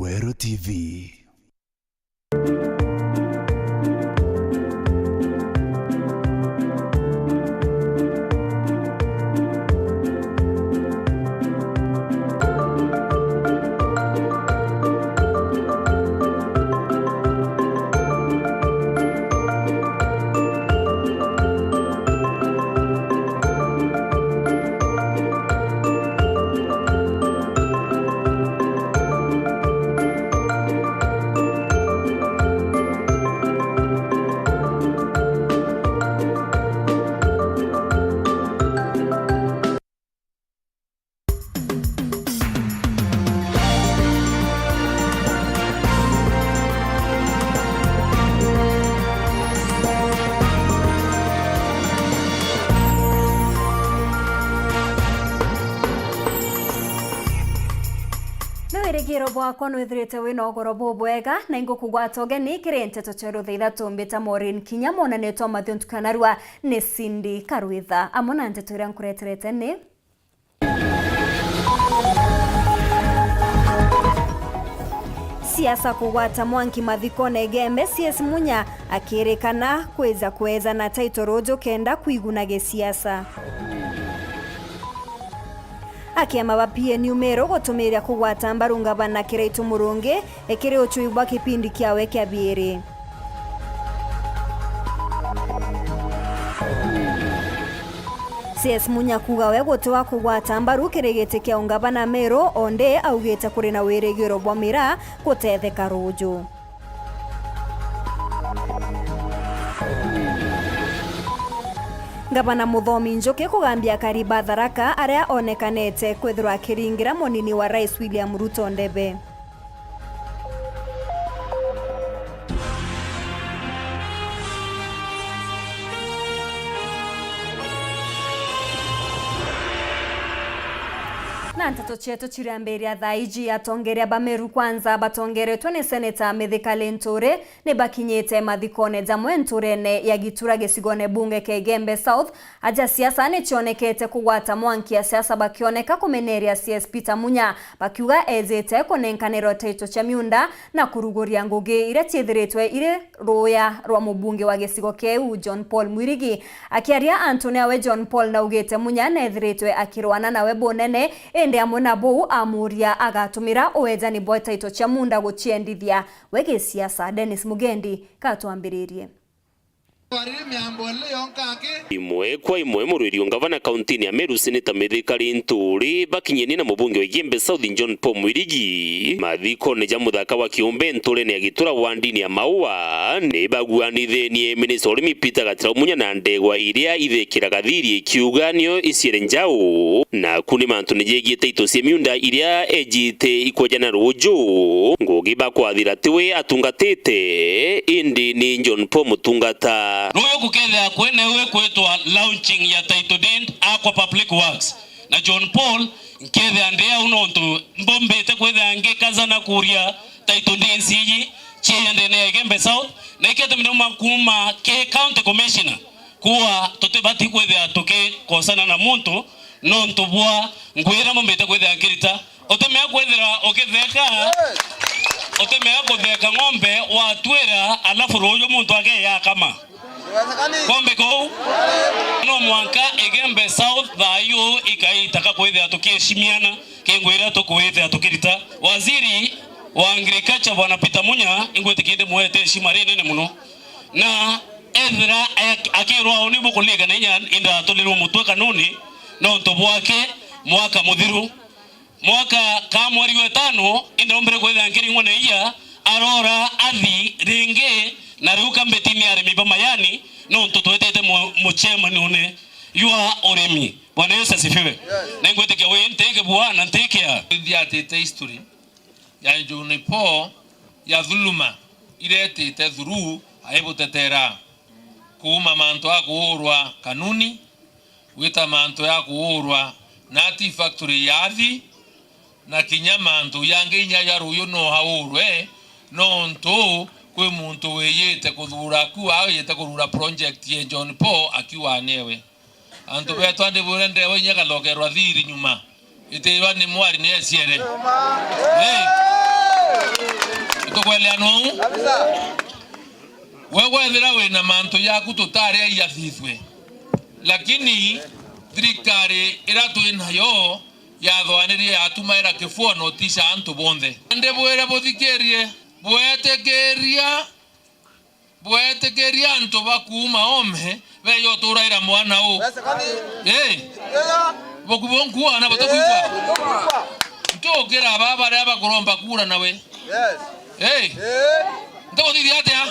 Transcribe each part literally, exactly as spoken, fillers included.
Weru T V. Ni wirigiro bwakwa nwithirite wina ugoro bubwega, na ingukugwata ugeni kiri nteto cia rutha ithatu mbita Maureen Kinya, mwonanio twa Mathiu ntukanarua ni Cindy Karwitha. Amwe na nteto iria nkureterete ni: Siasa kugwata mwanki mathikone Igembe, C S Munya akirikana kwija kweejana title ruuju kenda kwiguna gisiasa. Akiama ba P N U Meru gutumiria kugwata mbaru ngavana Kiraitu Murungi kiri ucui bwa kipindi kiawe kia biiri. C S Munya kuuga we guti wa kugwata mbaru kiri giti kia ungavana Meru, ondi augite kuri na wirigiro bwa Miraa gutetheka ruuju. Ngavana Muthomi Njuki kugambia akari ba Tharaka aria onekanete kwithirwa akiringira munini wa Rais William Ruto ndebe. Na nteto cietu cirambiria thaa iji. Atongeria ba Meru Kwanza batongeretwe ni Seneta Mithika Linturi ni bakinyite mathikone jamwe nturene ya Gitura gicigone bunge kia Igembe South. Aja siasa ni cionekete kugwata mwanki, asiasa bakioneka kumeneria C S Peter Munya, bakiuga ejite kunenkanirwa title cia miunda na kuruguria ngugi iria ciithiritwe iri ruuya rwa mubunge wa gicigo kiu, John Paul Mwirigi. Akiaria antu niawe John Paul naugite Munya neethiritwe akirwana nawe bunene, indi amwe na buu amuuria agatumira uejani bwa title cia munda guciendithia we gisiasa. Dennis Mugendi katwambiririe. Imwe kwa imwe, murwiri o ngavana kauntini ya Meru, Seneta Mithika Linturi, bakinyeni na mubunge wa Igembe South, John Paul Mwirigi, mathikone ja muthaka wa Kiumbe nturene ya Gitura wandini ya Maua, ni baguanithenie minista wa urimi Peter Gatirau Munya na ndegwa iria ithekiraga thiri ikiuga nio iciere njau. Naku ni mantu ni jegie title cia miunda iria ejite ikwejana ruuju. Ngugi bakwathira tiwe atungatite, indi ni John Paul mutungata. Ruuju gukethira kwina iwe kwitwa launching ya title deed akwa public works. Na John Paul, nkethira ndi au nontu mbombite kwithira ngikaza na kuria title deeds iji ciija ndene ya Igembe South, na ikio tumire uma kuuma ki county commissioner. Kuuga tutibati kwithira tukikosana na muntu nontu bwa ngugi iria mbombite kwithira nkirita. Utimea kwithira ukitheka, utimea kutheka ng'ombe watwira, alafu ruuju muntu akeya akama. Kombe kou. No mwanka Igembe South thayu ikaitaka kwithira tukieshimiana, ki ngugi iria tukwithira tukirita. Waziri wa Agriculture, Bwana Peter Munya, ingwitikia ndimwete heshima rinene muno. Na ethira ak-, akirwa uni bukuliga na inya indatulirwe mutwe kanuni nontu bwake mwaka muthiru. Mwaka ka mweri wa itano, indombire kwithira nkiringwa na iya, arora athi ringi, na riu kambitini arimi ba mayani, nontu twetete mu-, mucemanune jwa urimi. Bwana Yesu asifiwe. Yes. Na ingwitikia wi ntikibua na ntikia. Ithiatite history ya John Paul ya thuluma iretite through aibutetera. Kuuma mantu a kuurwa kanuni, gwita mantu ya kuurwa na tea factory ya athi, na kinya mantu jangi inya ja ruuju no aurwe, nontu kwi muntu wiyite kuthuura ku, aujite kurura project ye John Paul akiuga niewe. Antu beetwa ndibwire ndewa inya gathokerwa thiri nyuma. Itirwa ni mwari ni eciere. Hey! Aliano. We wethira wina mantu yaku tutari aiathithwe, lakini thirikari ira twi nayo yathwanirie yatumaira kifua notice antu bonthe. Ndibwire buthikirie, bwetikiria, bwetikiria antu ba kuuma ome beyo turaira mwana u. Ii. Boku bonkua na batakwigua. Ntukira baba baria bakuromba kura nawe. Ii. Ntukuthithia atia?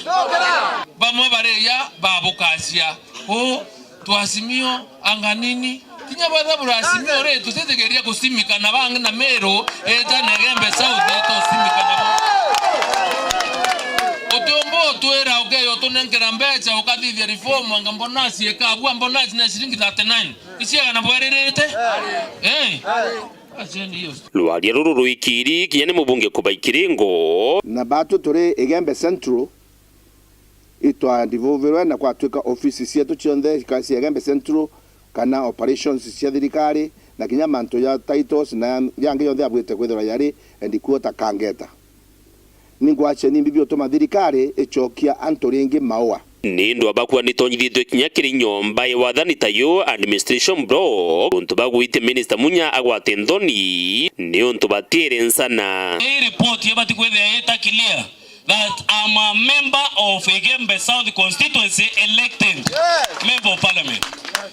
Bamwe baria babukacia. U, twa Azimio, anga nini? Kinya bathabura Azimio ri, tutitikiria kusimikana bangi na Meru, eta na Igembe South, eta usimikana bo. Utiumba utwira ukeyo tunenkera mbeca, ukathithia reform, anga bonus ikabua, bonus na ciringi thirty-nine. Iciagana bweririte? Eh? Acheni hiyo. Rwaria ruru rwikiri kinya ni mubunge Kubai Kiringo. Na batu turi Igembe Central, itwa devolverwe na kwatuika ofisi cietu cionthe cia Igembe Central, kana operations cia thirikari, na kinya mantu ja titles na yangi yonthe yabwite kwithirwa yari and kuo ta Kangeta. Ni ngwacia ni mbibi utuma thirikari icokia antu ringi maua. Ni ndu abakua ni tonyithitwe kinya kiri nyomba ya wathani tayo administration block, untu bagwitie minister Munya agwate nthoni, ni untu batiere nsana. Hii report yabati kwithia ita clear that I'm a member of Igembe South Constituency, elected member of parliament.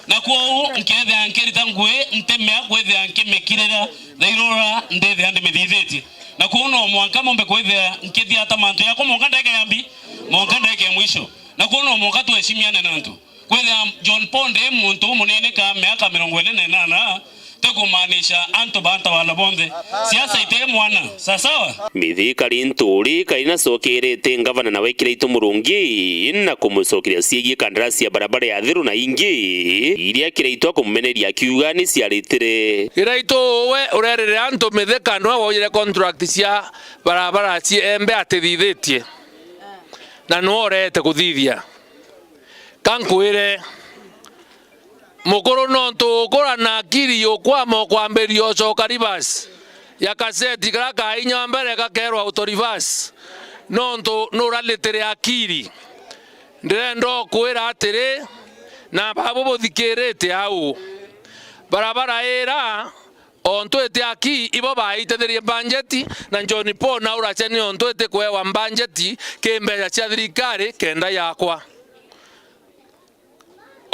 Na kwou nkethia nkirita ngui ntemea kwithia nkimikirira thairura ndithia ndimithithitie. Na kwou no mwanka mombe kwithia nkithiata mantu yakwa mwanka ndagika ya mbi, mwanka ndagika ya mwisho. Na kwou no mwanka tuheshimiane na antu. Kwithia John Paul ndi muntu umunini ka miaka mirongo iri na inana, ti kumaanisha antu ba ntawala bonthe. Siasa iti mwana. Sasawa? Mithika ri nturi kaina cokerete ngavana nawe Kiraitu Murungi na kumucokeria ciigie kandarasi ya barabara ya Thiru na ingi iria Kiraitu akumumeneria akiuga ni ciaritire. Kiraitu we urerire antu mithika nwa waujire contract cia barabara cie embe atithithitie. Na nwe urete kuthithia. Ka nkwire, mukuru nontu ukura na akiri yukwama ukwambiria ucoka reverse ya kaseti karia ka inya mbere gakerwa auto reverse, nontu nuralitire akiri. Ndirenda ukwira atiri, na babu buthikirite au, barabara ira ontu iti aki ibo baitethirie mbanjeti, na John Paul na uraceni ontu iti kwewa mbanjeti ki mbeca cia thirikari kenda yakwa.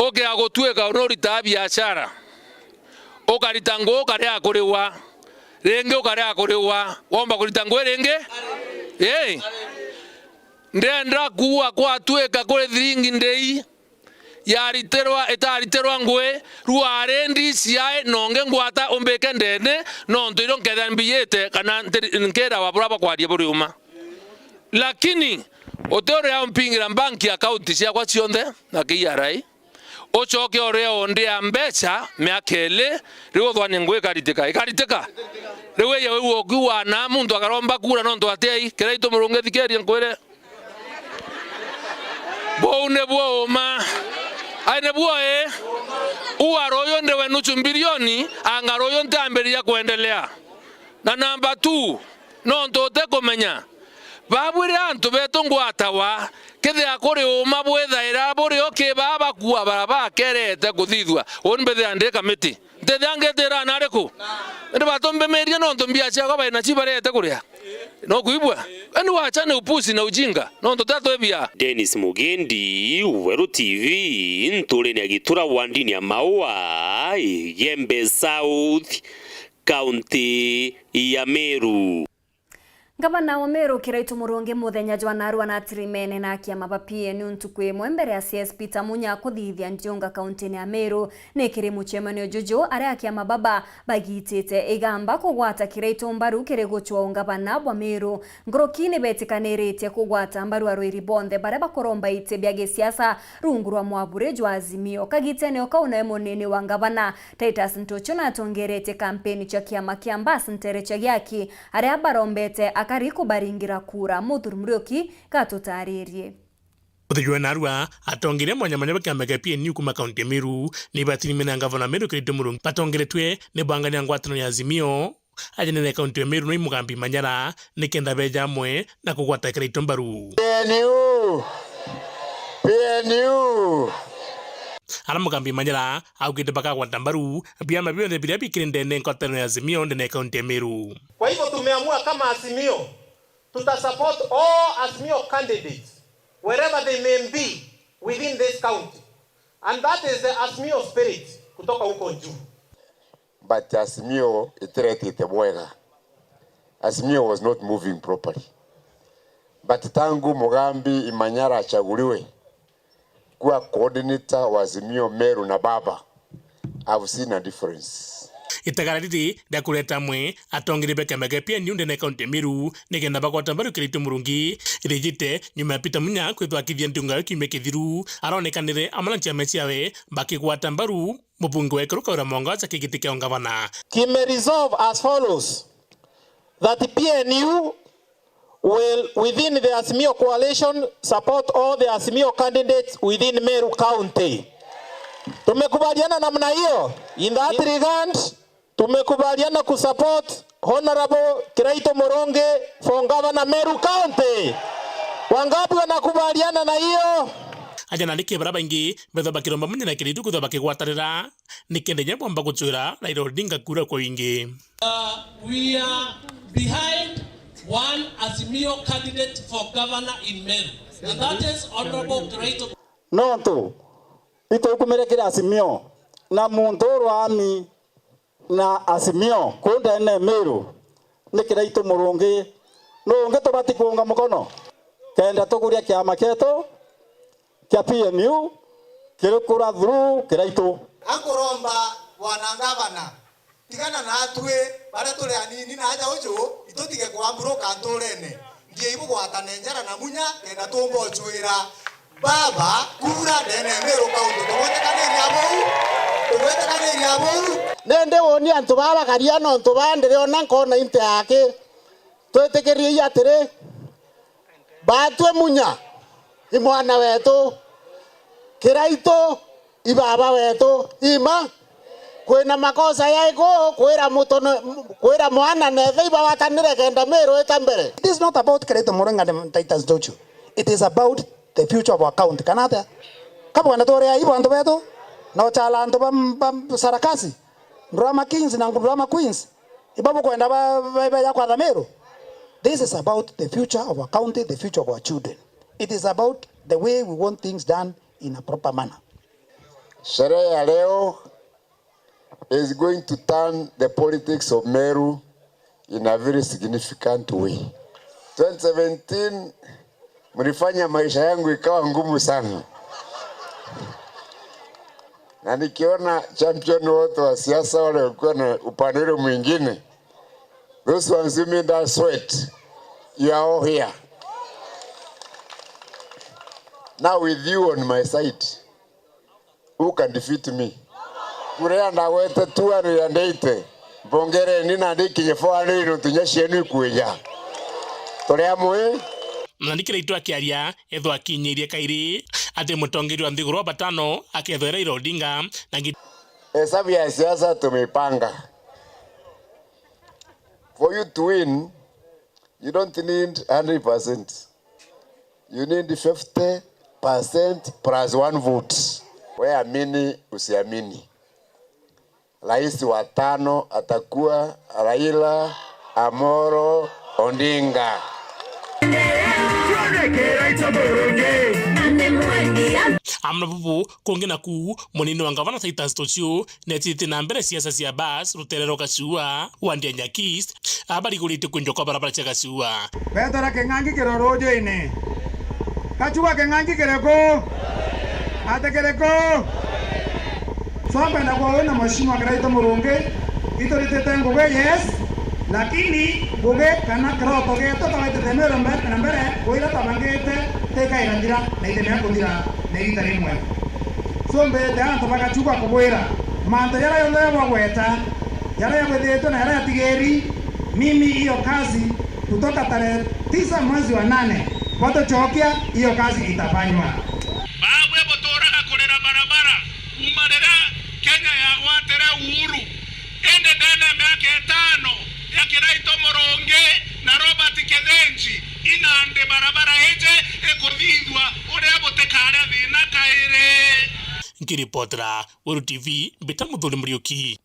Ukia gutuika nuritaa biashara, ukarita nguu ukaria kuriwa, ringi ukaria kuriwa, womba kurita nguu ringi? Ii. Ndenda kuua kwatuika kuri thiringi ndei yaritirwa, itaritirwa ngui, rwari D C I nonge ngwata umbike ndene, nontu irio nkethia mbiyite kana ntiri-, nkirawa buria bakwaria buri uma. Lakini uti uria umpingira bank account ciakwa cionthe na K R I, ucoke uria undia mbeca miaka iri, riu uthwanie ngui ikaritika, ikaritika. Riu iya wiu ukiuga na muntu akaromba kura nontu atiai, Kiraitu Murungi thikiria nkwire. Buu nibuo uma. Ai nibuo ii? Ua ruyu ndiwe nuchu mbirioni, anga ruyu ntiambiriria kwendelea. Na namba two, nontu utikumenya, babwire antu betu ngwatawa, kethia kuri uma bwithaira buri o ki baa bakua bara bakerete kuthithua. Uni mbithia ndi kamiti. Ntithia ngitira na ariku? Indi batumbimirie nontu mbia ciakwa baina ci barete kuria. No kuigua? Eni wacha ni upuzi na ujinga. Nontu tatwebia. Dennis Mugendi, Weru T V, nturene ya Gitura wandini ya Maua, Igembe South, kaunti ya Meru. Ngavana wa Meru Kiraitu Murungi muthenya jwa narua na atirimene na akiama ba P N U ntuku imwe mbere ya C S Peter Munya kuthithia ndiunga kauntini ya Meru. Ni kiri mucemanio juju aria akiama baba bagitite igamba kugwata Kiraitu mbaru kiri gucwa ungavana bwa Meru. Nkuruki ni betikaniritie kugwata mbaru arwiri bonthe baria bakuromba iti bia gisiasa rungu rwa mwaburi jwa Azimio. Kagitene o kau nawe munini wa ngavana Titus Ntuchu natongeretie kampeni cia kiama kia Mbas ntere cia Giaki, aria barombete akari kubaringira kura. Muthuri Muriuki gatutaririe. Muthuri wa narua atongeria mwanya mwanya ba kiama kia P N U kuma kaunti ya Meru ni batirimene na ngavana Meru Kiraitu Murungi batongeretwe ni bangania ngwataniro ya Azimio. Aja nene kaunti ya Meru ni Mugambi Manyara, nikenda beja amwe na kugwata Kiraitu mbaru. P N U! P N U! Ara Mugambi Manyara augite bakagwata mbaru biama bionthe biria bikiri ndene ngwataniro ya Azimio ndene kaunti ya Meru. Kwa hivyo tumeamua kama Azimio, tutasupport all Azimio candidates wherever they may be within this county. And that is the Azimio spirit kutoka huko juu. But Azimio itiretite bwega. Azimio was not moving properly. But tangu Mugambi Imanyara achaguliwe kuwa coordinator wa Azimio Meru na Baba, I've seen a difference. Itagara riri ria kureta amwe atongeria ba kiama gia P N U ndene kaunti ya Meru nikenda bagwata mbaru Kiraitu Murungi rijite nyuma ya Peter Munya kwithwa akithia ntunga yo kiumia kithiru, aronekanire amwe na ciama ciawe bakigwata mbaru mubunge wa Ikuru Kawira Mwangaza ki giti kia ungavana. Kime resolve as follows, that P N U will, within the Azimio coalition, support all the Azimio candidates within Meru County. Tumekubaliana namna hiyo? In that regard, tumekubaliana kusupport Honorable Kiraitu Murungi for Governor Meru County. Wangapi wanakubaliana na hiyo? Aja nandi ki bara baingi bethwa bakiromba Munya na Kiraitu kwithwa bakigwatanira nikenda inya bomba gucwira Raila Odinga kura kwa wingi. Uh, we are behind one Azimio candidate for governor in Meru, and that is Honorable Kiraitu. Nontu itukumire kiri Azimio, na muntu urwami na Azimio kuu ndene Meru ni Kiraitu Murungi. Nuu ungi tubati kuunga mukono kenda tukuria kiama kietu kia P N U kirikura through Kiraitu. Ankuromba bwana ngavana, tigana natwi baria turi anini na aja uju, itutige kwamburuka nturene. Nthie ibugwatane njara na Munya kenda tumba ucwira Baba kura ndene ya Meru County. Tugwetekaniria buu? Tugwetekaniria buu? Nindi woni antu baa bakaria nontu baa ndiriona nkona inte aki. Twitikirie atiri, batwi Munya i mwana wetu, Kiraitu i baba wetu, ima. Kwina makosa yaiku kwira mutono, kwira mwana na ithe ibagwatanire kenda Meru ita mbere? It is not about Kiraitu Murungi and Titus Njuchu. It is about the future of our county. Kana atia? Kabwenda turia ibo antu betu, na uchala antu ba, ba sarakasi, drama kings na drama queens. Ibo bukwenda ba, ba, ba ya kwatha Meru? This is about the future of our county, the future of our children. It is about the way we want things done in a proper manner. Sherehe ya leo is going to turn the politics of Meru in a very significant way. Twenty seventeen, mlifanya maisha yangu ikawa ngumu sana. Na nikiona champion wote wa siasa wale walikuwa na upande ule mwingine, those ones who made us sweat, you are all here. Now with you on my side, who can defeat me? Kura ya ndagwete two hundred and eighty, mbongereni na ndikinye four hundred nontu inya cienu ikwija. Turi amwe. Na ni Kiraitu akiaria, ethwa akinyirie kairi ati mutongeria wa nthiguru wa batano akethwa Raila Odinga na ngi- Hesabu ya siasa tumeipanga. For you to win, you don't need hundred percent. You need fifty percent plus one vote. We amini, usiamini, rais wa tano atakuwa Raila Amolo Odinga. Amna bubu kungi na kuu, munini wa ngavana Titus Tuciu neetithite na mbere siasa cia Bas rutere rwa Gacua wa Ndianyaki East, abarigurite kwinjwa kwa barabara cia Gacua. Betera King'ang'i kiroro ujuine. Gacua King'ang'i kiriku? Ati kiriku? So mbenda kwa uu na Mheshimiwa Kiraitu Murungi, ituritite ngugi, yes, lakini ngugi kana kiroto gietu tawetete mbere mbe-, na mbere, wira tabangite tikaira nthira na itemea kuthira na irita rimwe. So mbete antu ba Gacua kubwira, mantu jaria jonthe jabwagweta, jaria jabwithiritwe na jaria jatigeri, mimi hiyo kazi kutoka tarehe tisa mwezi wa nane, batucokia, hiyo kazi itafanywa. Babwe buturaga kurira barabara kuuma riria Kenya yagwatire uhuru, indi ndene ya miaka itano Kiraito Murungi na Robert Kithinji, inandi barabara iji ikuthithua uria butikare thina kairi. Nkiripotera Weru T V, mbita Muthuri Muriuki.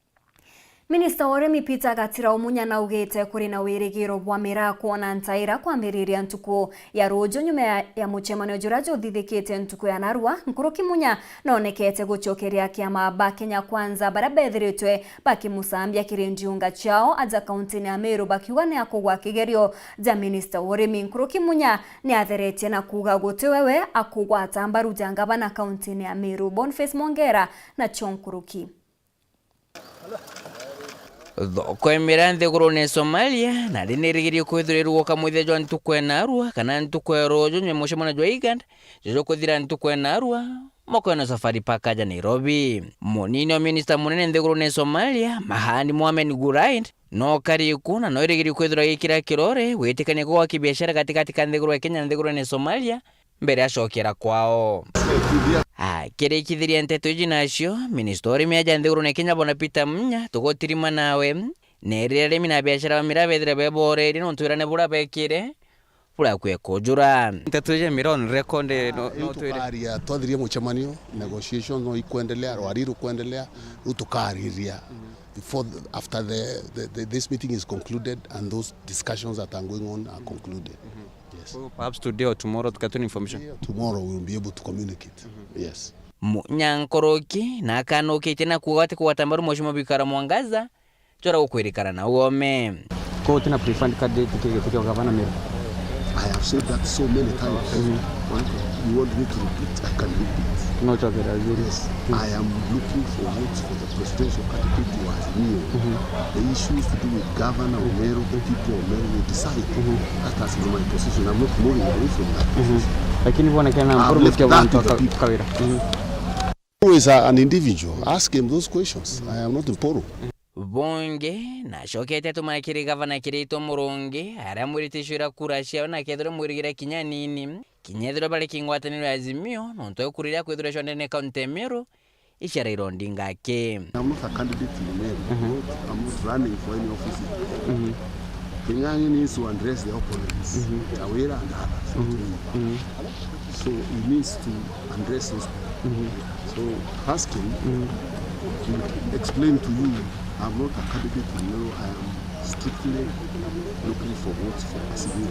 Minista wa urimi Peter Gatirau Munya naugite kuri na wirigiro bwa miraa kwona ntaira kwambiriria ntuku ya ruuju nyuma ya, ya mucemanio juria juthithikite ntuku ya narua. Nkuruki Munya noonekete gucokeria kiama ba Kenya Kwanza baria bethiritwe bakimucambia kiri ndiunga ciao aja kauntini ya Meru bakiuga ni akugwa kigerio ja minista wa urimi. Nkuruki Munya ni atheretie na kuuga guti we we akugwata mbaru ja ngavana kauntini ya Meru. Boniface Mwongera na cio nkuruki. Thoko ya miraa nthigurune ya Somalia nari nirigirie kwithirwa iruguka muthia jwa ntuku ya narua kana ntuku ya ruuju nyuma ya mucemanio jwa IGAD jujukuthira ntuku ya narua mokoene Safari Park aja Nairobi. Munini wa minista munene nthigurune ya Somalia, Mahadi Mohamed Gulaid, no kari ku na no irigirie kwithirwa gikira kirore gwitikania kwa gwa kibiashara gatigati ka nthiguru ya Kenya na nthigurune ya Somalia, mbere acokera kwao. Akirikithiria nteto iji nacio, minista wa urimi aja nthigurune Kenya Bwana Peter Munya, tugutirima nawe, neerire arimi na biashara ba miraa bethire beborerie nontu wirane buria bekire buria kwe kujura. Nteto iji ya miraa on record, no, no twire. Tukaria, twathiria mucemanio, negotiations no ikwendelea, rwari rukwendelea, riu tukaariria. Before the, after the, the, the, this meeting is concluded and those discussions that are going on are concluded. Yes. So perhaps today or tomorrow to get an information. Yeah, tomorrow we will be able to communicate. Yes. Munya nkuruki na akanukitie na kuuga ati kugwata mbaru Mheshimiwa Bikara Mwangaza jora gukwirikana na uome. Ko utina preferred candidate ki giti kia gavana Meru? I have said that so many times. You want me to repeat? I can repeat. No, chakira, yes. I am looking for votes for the presidential candidate wa Azimio. The issues to do with governor of Meru, the people of Meru will decide. That has been my position. I'm not moving away from that position. Lakini bwana kena I've left that to the people. Kawira. Who is a, an individual? Ask him those questions. I am not Mpuru. Bungi nacokete atumana kiri gavana Kirito Murungi, aria amwirite icwira kura ciao na akethirwa mwirigire kinya nini, kinya ethirwa bari kingwataniro ya Azimio, nontu ekuriria kwithirwa icwandene kaunti ya Meru, icia Raila Odinga aki. I'm not a candidate in Meru. I'm not running for any office. King'ang'i needs to address the opponents, Kawira and others. So he needs to address those people. So ask him to explain to you, I'm not a candidate in Meru, I am strictly looking for votes for Azimio.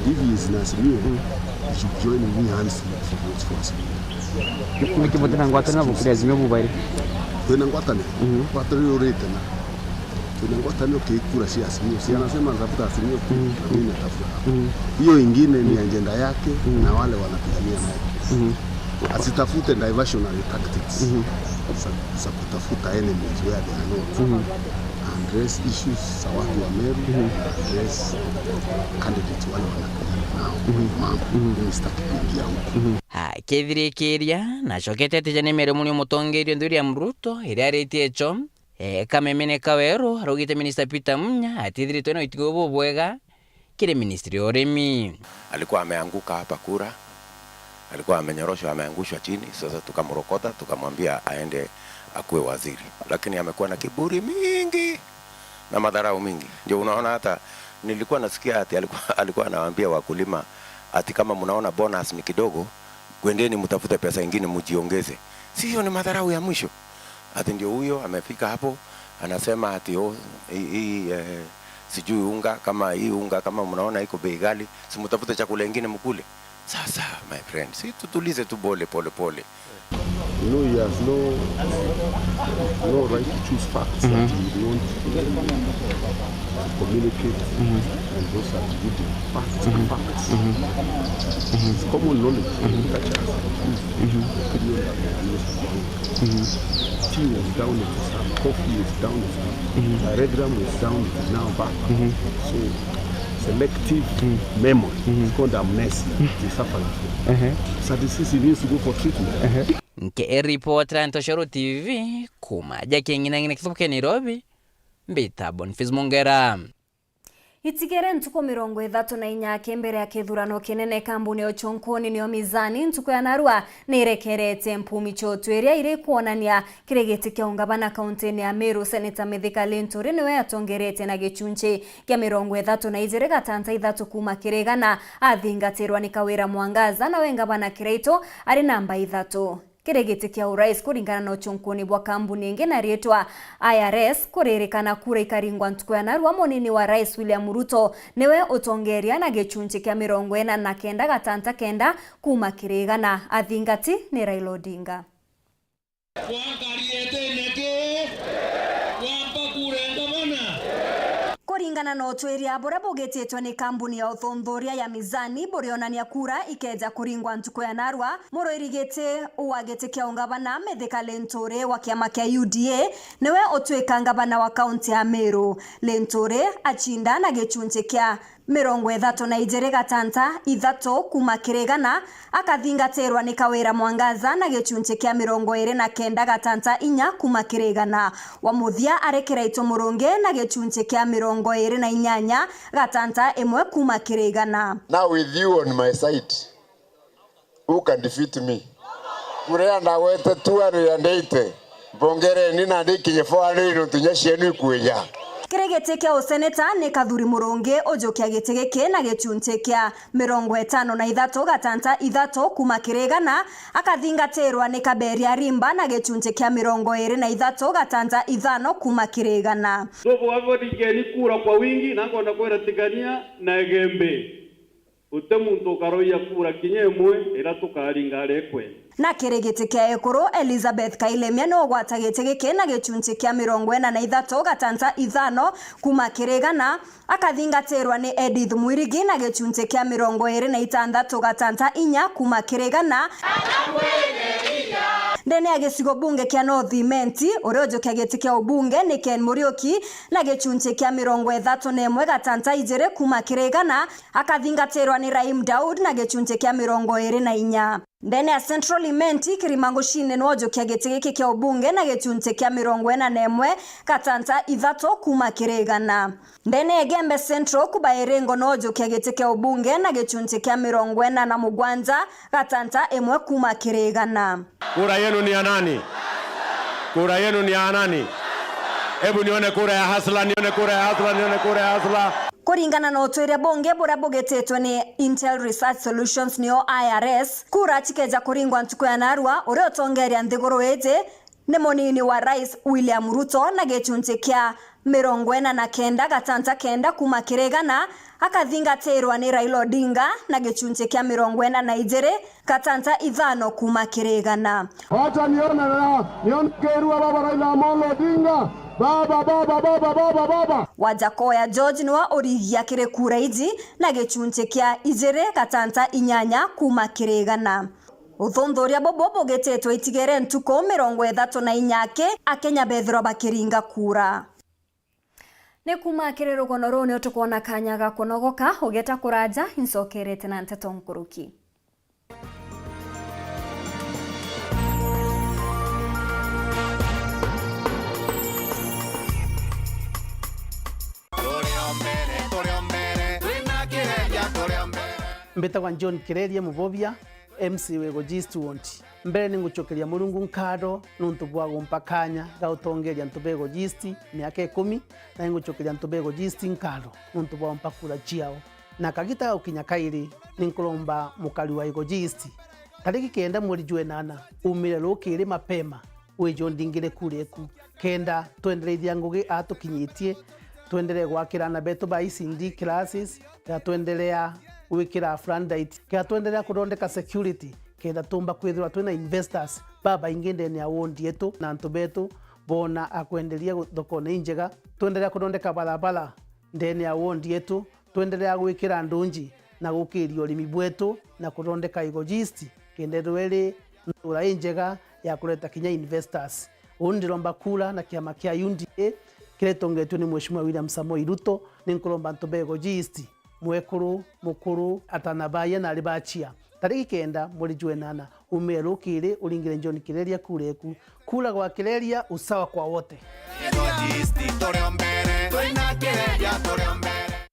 If he is in Azimio, he should join me hands to look for votes for Azimio. Niki butina ngwataniro bukiri Azimio bubaire? Twina ngwataniro. Ngwataniro urite na Twina ngwataniro ki kura cia Azimio. Si anasema anatafuta Azimio tu, na mimi natafuta. Hiyo ingine ni agenda yake na wale wanapigania naye. Asitafute diversionary tactics za, za kutafuta enemies where they are not. Address issues za watu wa Meru, address candidates wale wanapigana nao. Mambo, mimi sitaki kuingia huko. Akithirikiria, nacokete atijane Meru muni mutongeria William Ruto, iria aritie cho, E, Kameme ni Kaweru araugite Minista Peter Munya atithiritwe na utigio bubwega kiri ministry ya urimi. Alikuwa ameanguka hapa kura, alikuwa amenyoroshwa, ameangushwa chini. Sasa tukamrokota, tukamwambia aende akuwe waziri, lakini amekuwa na kiburi mingi na madharau mingi. Ndio unaona hata nilikuwa nasikia ati alikuwa, alikuwa anawaambia wakulima ati, "Kama mnaona bonus ni kidogo, kwendeni mtafute pesa ingine mjiongeze." Si hiyo ni madharau ya mwisho? Ati ndio huyo amefika hapo, anasema ati, "Oh, hii, hii, eh, sijui unga, kama hii unga, kama mnaona iko bei ghali, si mtafute chakula ingine mkule." Sasa, my friend, si tutulize tu pole, pole, pole. You know, he has no, no right to choose facts that he would want to communicate, and those are good facts, facts. It's common knowledge in agriculture. Opinion that was used for it. Tea was down at the sun, coffee was down at the sun, telegram was down at the now back. So selective memory. It's called amnesia. They suffer from. So this is, he needs to go for treatment. Nkiripotera Ntoshoro T V kuma ja King'inang'ina kithubu kia Nairobi, mbita Boniface Mongera. Itigere ntuku mirongo ithatu na inya ake mbere ya kithurano kinene, kambuni ya uchunkuni niyo Mizani ntuku ya narua nirekerete mpumi chotu iria iri kwonania kiri giti kia ungavana kauntini ya Meru. Seneta Mithika Linturi niwe atongerete na gichunchi kia mirongo ithatu na ijiri gatanta ithatu kuma kiri igana, athingatirwa ni Kawira Mwangaza, nawe ngavana Kiraitu ari namba ithatu. Kiri giti kia urais kuringana na uchunkuni bwa kambuni ingi na riitwa I R S, kuririkana kura ikaringwa ntuku ya narua, munini wa rais William Ruto niwe utongeria na gichunchi kia mirongo ina na kenda gatanta kenda kuma kiri igana. Athingati ni Raila Odinga. Kuringana na utwiria buria bugititwe ni kambuni ya uthunthuria ya Mizani, burionania kura ikeja kuringwa ntuku ya narua, muruiri giti wa giti kia ungavana Mithika Linturi wa kiama kia U D A niwe utwika ngavana wa kaunti ya Meru. Linturi achinda na gichunchi kia mirongo ithatu na ijiri gatanta ithatu kuma kiri igana, akathingatirwa ni Kawira Mwangaza na gichunchi kia mirongo iri na kenda gatanta inya kuma kiri igana. Wa muthia ari Kiraitu Murungi na gichunchi kia mirongo iri na inyanya gatanta imwe kuma kiri igana. Now with you on my side, who can defeat me? Kuria ndagwete two hundred and eighty, mbongereni na ndikinye four hundred nontu inya cienu ikwija. Kiri giti kia useneta ni Kathuri Murungi ujukia giti giki na gichunchi kia mirongo itano na ithatu gatanta ithatu kuma kiri igana, akathingatirwa ni Kaberia Rimba na gichunchi kia mirongo iri na ithatu gatanta ithano kuma kiri igana. Tubuga bothikeni kura kwa wingi, na nkwenda kwira Tigania na Igembe. Guti muntu ukaroia kura kinya imwe iria tukaringa aria ikwenda. Na kiri giti kia ekuru, Elizabeth Kailemia niwe ugwata giti giki na gichunchi kia mirongo ina na ithatu gatanta ithano kuma kiri igana, akathingatirwa ni Edith Mwirigi na gichunchi kia mirongo iri na itantatu gatanta inya kuma kiri igana. Ndene ya gicigo bunge kia North Imenti, uria ujukia giti kia ubunge ni Ken Muriuki na gichunchi kia mirongo ithatu na imwe gatanta ijiri kuma kiri igana, akathingatirwa ni Raim Daud na gichunchi kia mirongo iri na inya. Ndene ya Central Imenti, Kirima Nguchini niwe ujukia giti giki kia ubunge na gichunchi kia mirongo ina na imwe gatanta ithatu kuma kiri igana. Ndene ya Igembe Central, Kuba Iringo niwe ujukia giti kia ubunge na gichunchi kia mirongo ina na mugwanja gatanta imwe kuma kiri igana. Kura yenu ni ya nani? Kura yenu ni ya nani? Hebu nione kura ya hasla, nione kura ya hasla, nione kura ya hasla. Kuringana na utwiria bungi buria bugititwe ni Intel Research Solutions, niyo I R S, kura cikeja kuringwa ntuku ya narua, uria utongeria nthiguru iji ni munini wa rais William Ruto na gichunchi kia mirongo ina na kenda gatanta kenda kuma kiri igana, akathingatirwa ni Raila Odinga na gichunchi kia mirongo ina na ijiri gatanta ithano kuma kiri igana. Wacha nione na, nione kirua baba Raila Amolo Odinga. Baba, baba, baba, baba, baba. Wajakoya George niwe urigia kiri kura iji na gichunchi kia ijiri gatanta inyanya kuma kiri igana. Uthunthuria bubu bugititwe itigere ntuku mirongo ithatu na inya aki, Akenya bethirwa bakiringa kura. Ni kuma kiri rugono ruu nio tukwona kanya ga kunogoka, ugeta kuraja, incokerete na nteto nkuruki. Mbitagwa John Kireria Mubobia, M C wa Igoji East Ward. Mbere ni ngucokeria Murungu nkatho nuntu bwa gumpa kanya ga utongeria antu ba Igoji East miaka ikumi, na ni ngucokeria antu ba Igoji East nkatho nuntu bwa gumpa kura ciao. Na kagita ga gukinya kairi, ni nkuromba mukari wa Igoji East, tariki kenda mweri jwa inana, umire rukiri mapema, wije undingire kura eku, kenda twendereithia ngugi aa tukinyitie, twenderee gwakira aana betu ba E C D classes, kenda twenderea gwikira floodlight, kenda twenderea kuthondeka security, kenda tumba kwithirwa twina investors babaingi ndene ya ward yetu, na antu betu boona a kwenderia gu-, thokone injega, twenderea kuthondeka barabara ndene ya ward yetu, twenderea gwikira ndunji na gukiria urimi bwetu na kuthondeka Igoji East, kenda ithirwa iri ntura injega ya kureta kinya investors. Uu ndiromba kura na kiama kia U D A kiria gitongetue ni Mheshimiwa William Samoei Ruto, ni nkuromba antu ba Igoji East, mwekuru, mukuru, atana baye na ari bachia, tariki kenda mweri jwa inana, umire rukiri uringire John Kireria kura eku. Kura gwa Kireria, usawa kwa wote. Igoji East turi o mbere, twina Kireria turi o mbere.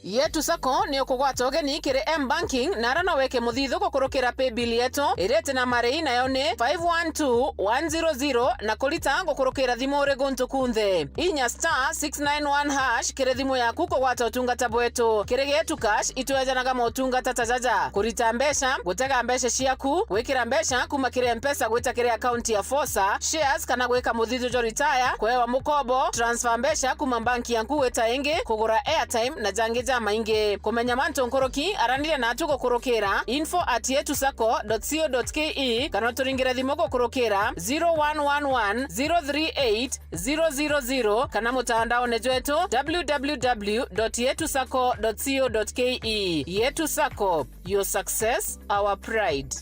Yetu Sacco ni ukugwata ugeni kiri M-Banking, na ara no wike muthithu gukurukira paybill yetu iria iti na marii, nayo ni five one two one zero zero, na kurita gukurukira thimu uri guntu kunthe. Inya star six nine one hash kiri thimu yaku kugwata utungata bwetu. Kiri Getu Cash, itwejanaga motungata ta jaja: kurita mbeca, gutega mbeca ciaku, gwikira mbeca kuma kiri M-Pesa gwita kiri akaunti ya Fosa, shares kana gwika muthithu jwa retire, kwewa mukobo, transfer mbeca kuma banki yaku gwita ingi, kugura airtime na jangi jamaingi. Kumenya mantu nkuruki, araniria natu gukurukira info at yetu sacco dot co dot ke kana uturingire thimu gukurukira zero one one one zero three eight zero zero zero kana mutandaone jwetu w w w dot yetu sacco dot co dot ke. Yetu Sacco, your success, our pride.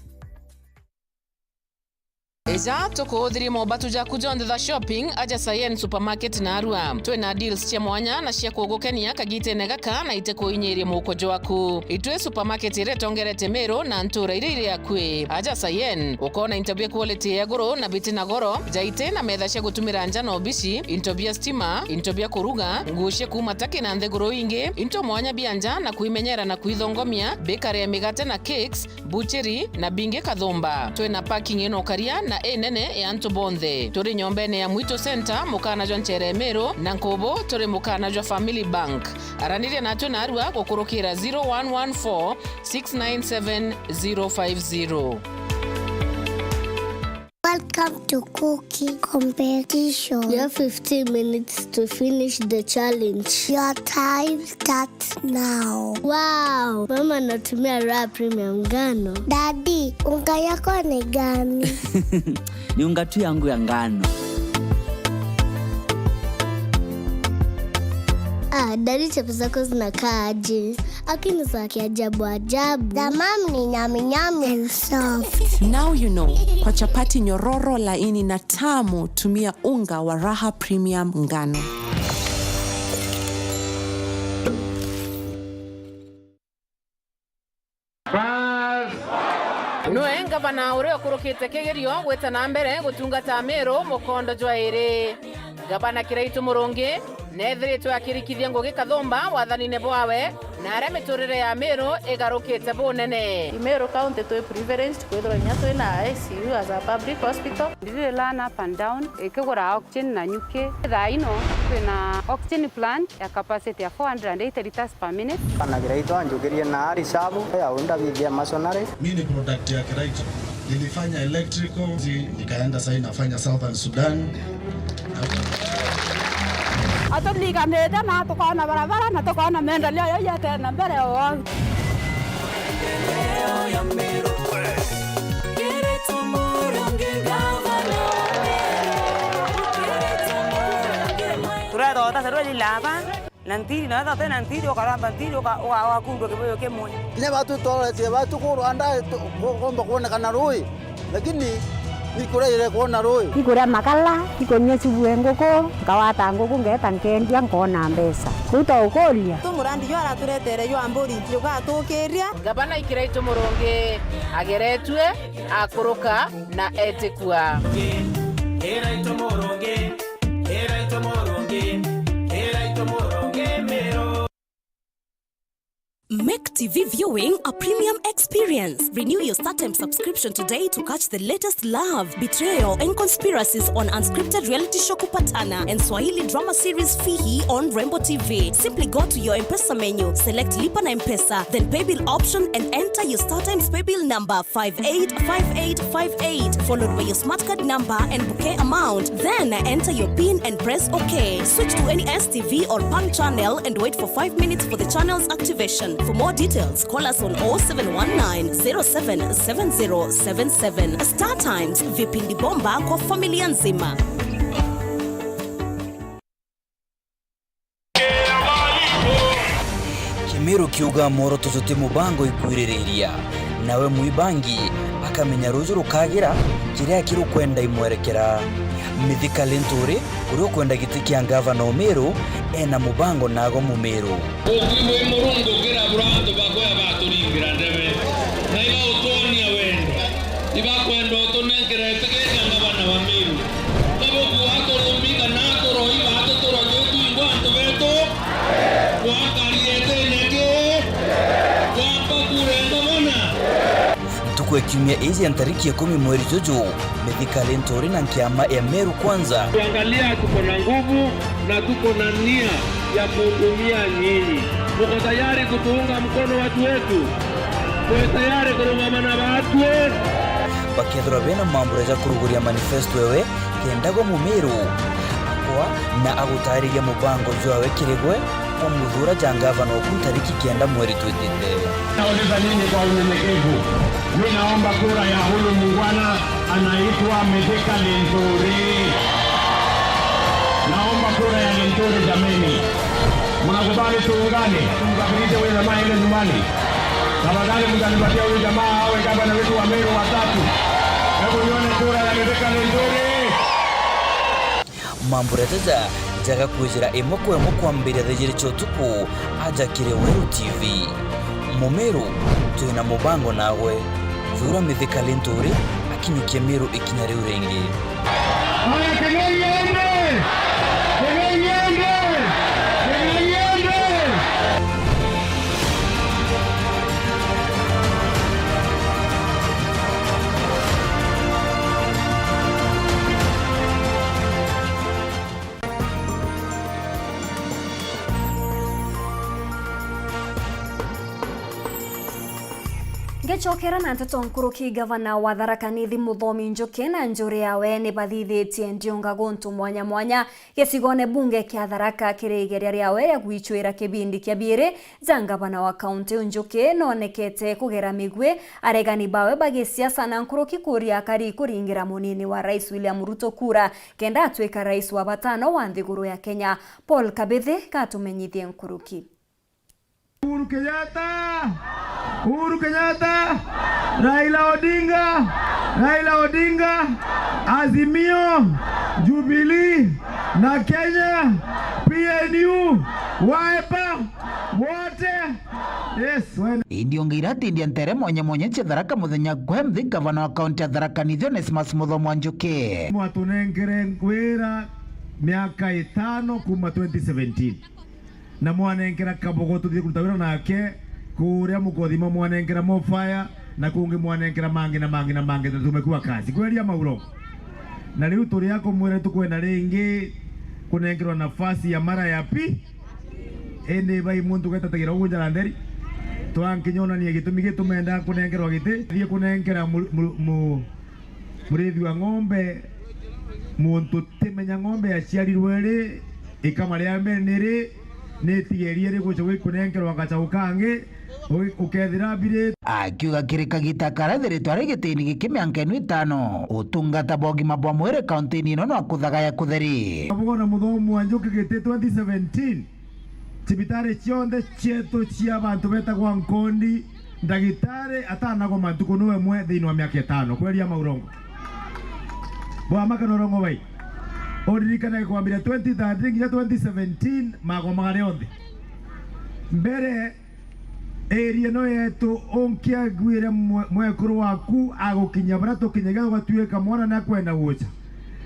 Ija tukuuthirie mobatu jaku jonthe ja shopping aja Sayen Supermarket narua. Twina deals cia mwanya na cia kugukenia kagitene gaka na ite kuinyiria muuko jwaku. Itwi supermarket iria itongerete Meru na ntura iria iri akui. Aja Sayen, ukoona into bia quality ya iguru na biti na goro, jaiti na metha cia gutumira nja na obici, into bia stima, into bia kuruga, nguo cia kuuma Turkey na nthiguru ingi, into mwanya bia nja na kwimenyera na kwithongomia, bakery ya migate na cakes, buchiri na bingi kathumba. Twina parking inokaria na inene ya antu bonthe. Turi nyombene ya Mwitu Center, mukana jwa nchere Meru, na nkubu turi mukana jwa Family Bank. Araniria natwe narua gukurukira zero one one four six nine seven zero five zero. Welcome to cooking competition. You have fifteen minutes to finish the challenge. Your time starts now. Wow, mama anatumia Raha Premium ngano. Daddy, unga yako ni gani? Ni unga tu yangu ya ngano. Ah, daddy, chapati zako zinakaa aje? Lakini za kiajabu ajabu. The mom ni nyami nyami and soft. Now you know, kwa chapati nyororo, laini na tamu, tumia unga wa Raha Premium ngano. Nwe ngavana uria ukurukite kigerio gwita na mbere gutungata Meru mukondo jwa iri. Ngavana Kiraitu Murungi neethiritwe akirikithia ngugi kathumba wathanine bwawe, na aria miturire ya Meru igarukite bunene. I Meru County twi privileged kwithirwa inya twina I C U as a public hospital. Ndiri learn up and down, ikigura oxygen na nyuki. Thaa ino twina oxygen plant ya capacity ya four hundred and eighty liters per minute. Kana Kiraitu anjukirie na ari sabu ya unda bithia masonary. Mi ni product ya Kiraitu. Nilifanya electrical, zi-, nikaenda sasa nafanya Southern Sudan. Aturiganite na tukoona barabara na tukoona maendeleo yau yatena mbere o. Turethota serwe lilaba. Na ntiri, na wethira utina ntiri, ukaramba ntiri, uka-, uka-, ugakundwa kibuyu kimwe. Kinya batu tworetie batu ku Rwanda, tu-, ku-, kuumba kwonekana rui, lakini ni kuria ire kwona rui. Ikuria makala, ikunyua subu e nguku, nkawata nguku, ngeeta nkendia, nkoona mbeca. Kuu twaukuria. Tu murandi juu araturetere jwa mburi, jugatukiria. Ngavana Kiraitu Murungi ageretue, akuruka na etikua. Kiraitu Murungi. Make T V viewing a premium experience. Renew your StarTimes subscription today to catch the latest love, betrayal, and conspiracies on unscripted reality show Kupatana and Swahili drama series Fihi on Rembo T V. Simply go to your M-Pesa menu, select Lipa na M-Pesa, then Paybill option and enter your StarTimes Paybill number five eight five eight five eight, followed by your smart card number and bouquet amount. Then enter your pin and press OK. Switch to any S T V or Pang channel and wait for five minutes for the channel's activation. For more details, call us on oh seven one nine, zero seven seven zero seven seven. StarTimes, vipindi bomba kwa familia nzima. Kimiru kiuga, mworoto juti mubango ikwiririria, nawe mwibangi akamenya ruju rukagira kiria kirukwenda imwerekera. Mithika Linturi, uria ukwenda giti kia ngavana Umiru, ena mubango nago Mumiru. Uki wi Murungu kira bura antu bakwe agaturingira ndebe, na igautwonia wendo. Ibakwenda utunenkera itigiria ngavana wa Miru. Kabuku aturumbi kana aturoi batuturwa twitwingwa antu betu. Gwakari etene ki Kwe kiumia iji ya ntariki ikumi mweri juju, Mithika Linturi na nkiama ya Meru Kwanza. Kuangalia tuko na nguvu na tuko na nia ya kuhudumia nyinyi. Muko tayari kutuunga mkono watu wetu? Tuko tayari kurungama na watu wetu? Bakethirwa bena mambura ja kuruguria manifesto ewe, kenda gwa Mumiru akwa na agutariria mubango jwawe kiri gwe, kumuthuura ja ngavana oku ntariki kenda mweri twitite. Nauliza nyinyi kwa unyenyekevu, mi naomba kura ya huyu muungwana anaitwa Mithika Linturi. Naomba kura ya Linturi jameni. Mnakubali tuungane, tumkabidhi huyu jamaa aende nyumbani? Tafadhali mtanipatia huyu jamaa awe gavana wetu wa Meru wa tatu. Hebu nione kura ya Mithika Linturi. Mambura jaja jagakwijira imwe kwa imwe kwambiria thaa ijiri cia utuku aja kiri Weru T V. Mumiru, twina mubango nawe. Thuura Mithika Linturi akinyukie Meru ikinya riu ringi. Haya, Kenya iende! Kenya iende! Kenya iende! Ngecokera na nteto nkuruki, gavana wa Tharaka Nithi Muthomi Njuki na njuri yawe ni bathithitie ndiunga guntu mwanya mwanya gicigone bunge kia Tharaka kiri igeria riawe ria gwicwira kibindi kia biiri ja ngavana wa kaunti iu. Njuki noonekete kugera migwi, aregani bawe ba gisiasa na nkuruki kuuria akari kuringira munini wa Rais William Ruto kura kenda atwika rais wa batano wa nthiguru ya Kenya. Paul Kabithi gatumenyithie nkuruki. Uhuru Kenyatta! Uhuru Kenyatta! Raila Odinga! Raila Odinga! Azimio, Jubilee na Kenya, P N U, Wiper, wote. Yes, wene. Indi ungiira atindia ntere mwanya mwanya cia Tharaka muthenya gwe mthi, gavana wa kaunti ya Tharaka Nithi Onesmus Muthomi wa Njuki. Mwatunengere wira miaka itano kuma twenty seventeen. Na mwanenkera Kabogo tuthie kuruta wira nake, kuria Mukothima mwanenkera Mofaya, na kungi mwanenkera mangi na mangi na mangi, na tumekuwa kazi. Kweli ama urongo? Na riu turi a kumwira tukwenda ringi kunenkerwa nafasi ya mara ya pi-, indi bai muntu getatagira ugu njara ntheri, twankinya onanie gitumi gitumenda kunenkerwa giti, thie kunenkera mu-, mu-, mu-, murithi wa ng'ombe, muntu timenya ng'ombe yaciarirwe ri, ikama ria mbere ni ri, ni itigerie ri guca gwi kunenkerwa gacau kangi, u-, ukethira abiri. Akiuga kiri kagita karia thiritwe ari gitini giki mianka ino itano, utungata bwa ugima bwa mwiri kauntini ino no kuthagaya kutheri. Abugona Muthomi wa Njuki giti twenty seventeen, cibitari cionthe cietu cia bantu betagwa Nkondi, ndagitari atanagoma ntuku nu imwe thiini wa miaka itano. Kweli ama urongo? Bwamaka na urongo bai? Uririkane kwambiria twenty thirteen nginya twenty seventeen, magomaga rionthe. Mbere, area ino yetu, unkiaguire mwe-, mwekuru waku agukinyia baria tukinyagia, ugatuika mwana ni akwenda guca.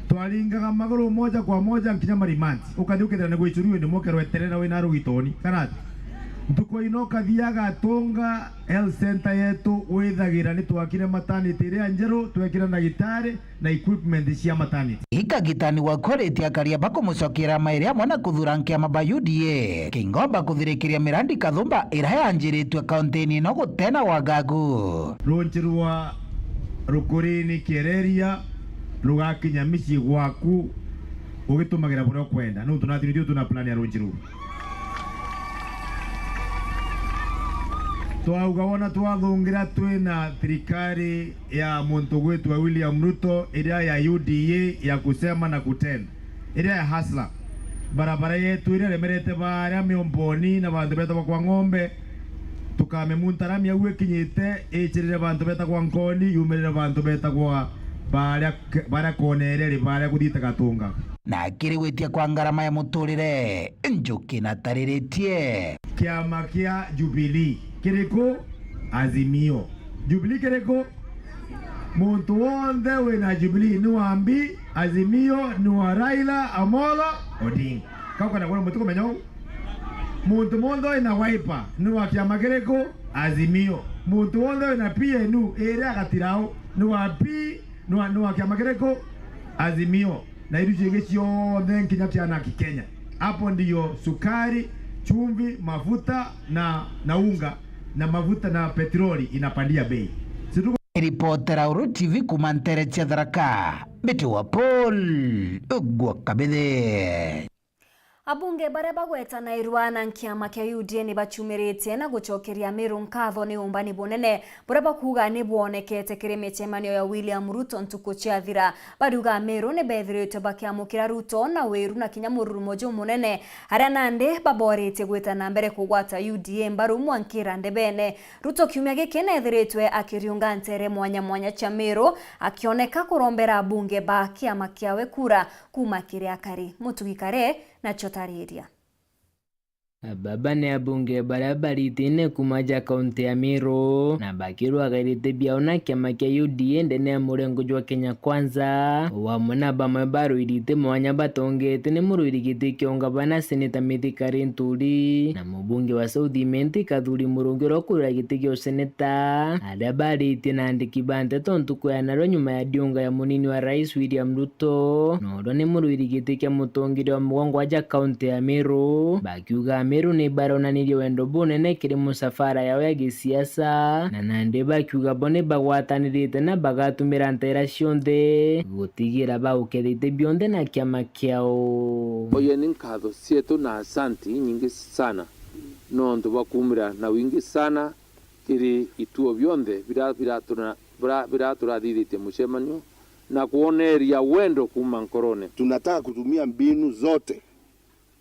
Twaringaga maguru moja kwa moja nkinya Marimanti. Ukathi ukethira ni gwicurua ni mwokerwa eterera wina rugitoni. Kana ati? Ntuku ino ukathiaga Tunga Health Center yetu, withagira ni twakire maternity iria njeru, twekira ndagitari na equipment cia maternity. Ikagitani wa quality akaria bakumucokera mairi amwe na kuthura nkiama ba U D A. Kingomba kuthirikiria mirandi kathumba iria yanjiritue kauntini ino gutena wagagu. Runji rwa Rukurini Kiereria rugakinya micii gwaku ugitumagira buria ukwenda, nontu natwi nitwi tuna plan ya runji ruu. Twauga wona twathungira twina thirikari ya muntu gwitwa William Ruto, iria ya U D A ya kusema na kutenda, iria ya hustler. Barabara yetu iria iremerete baria Miomboni na bantu betagwa kwa Ng'ombe, tukamimunta rami au ikinyite, icirire bantu betagwa Nkoni, yumirire bantu betagwa baria, baria kona iria ri baria kuthiite Gatunga. Na kiri gwitia kwa ngarama ya muturire, Njuki natariritie. Kiama kia Jubilee kiriku? Azimio. Jubilee kiriku? Muntu wonthe wina Jubilee ni wa Mbi, Azimio ni wa Raila Amolo Odinga. Kau kana kwona mutu kumenya uu? Muntu monthe wina Wiper ni wa kiama kiriku? Azimio. Muntu wonthe wina P N U iri agatirau ni wa P, ni wa, ni wa kiama kiriku? Azimio. Na iru cingi cionthe nkinya cia anaki Kenya. Hapo ndio sukari, chumvi, mafuta na, na unga na mafuta na petroli inapandia bei. Situko- Ripotera Uru T V kuma ntere cia Tharaka, Mbiti wa Paul Ugwa Kabithe. Abunge baria bagwetanairwa na nkiama kia U D A ni bachumiritie na gucokeria Meru nkatho ni umbani bunene buria bakuuga ni bwonekete kiri micemanio ya William Ruto ntuku ciathira. Bariuga Meru ni bethiritwe bakiamukira Ruto na wiru na kinya mururumo jumunene, aria nandi baboritie gwita na mbere kugwata U D A mbaru mwankira ndebene. Ruto kiumia giki neethiritwe akiriunga ntere mwanya mwanya cia Meru, akioneka kurombera abunge ba kiama kiawe kura kuuma kiri akari. Mutugi Kare nacio tariria. Baba ni abunge baria baritine kuuma ja kaunti ya Meru, na bakirwaga iriti biao na kiama kia U D A ndene ya murengo jwa Kenya Kwanza, o amwe na bamwe barwirite mwanya batongete ni murwiri giti kia ungavana Seneta Mithika Linturi, na mubunge wa South Imenti Kathuri Murungi uria ukurira giti kia useneta, aria baritie na andiki ba nteto ntuku ya narua nyuma ya ndiunga ya munini wa rais William Ruto, na uria ni murwiri giti kia mutongeria wa mugongo wa ja kaunti ya Meru, bakiuga Ameru ni baronanirie wendo bunene kiri musafara yao ya gisiasa, na nandi bakiuga bo ni bagwatanirite na bagatumira nteera cionthe gutigira baukethite bionthe na kiama kiao. Oye ni nkatho cietu na asanti nyingi sana nontu bwa kuumira na wingi sana kiri ituo bionthe bira-, biratura-, bira-, biraturathithitie mucemanio na kwoneria wendo kuuma nkorone. Tunataka kutumia mbinu zote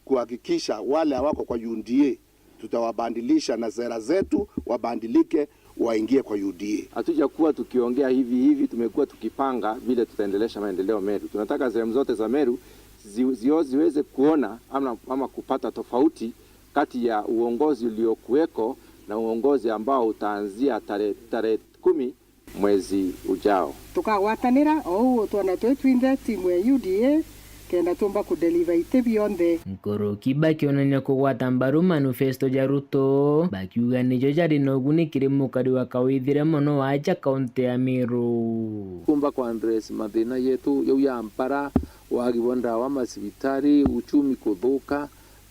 kuhakikisha wale hawako kwa U D A tutawabadilisha na sera zetu, wabadilike, waingie kwa U D A. Hatujakuwa tukiongea hivi hivi, tumekuwa tukipanga vile tutaendelesha maendeleo Meru. Tunataka sehemu zote za Meru zi-, zio-, ziweze kuona ama, ama kupata tofauti kati ya uongozi uliokuweko na uongozi ambao utaanzia tarehe, tarehe kumi mwezi ujao. Tukagwatanira o uu twona twi twinthe timu ya U D A kenda tuumba kudeliver iti bionthe. Nkuruki bakionania kugwata mbaru manifesto ja Ruto, bakiuga nijo jari na uguni kiri mukari wa kawithire mono wa aja kaunti ya Meru. Kuumba kwa address mathina yetu jau ya mpara, wagi bwa ndawa, macibitari, uchumi kuthuka,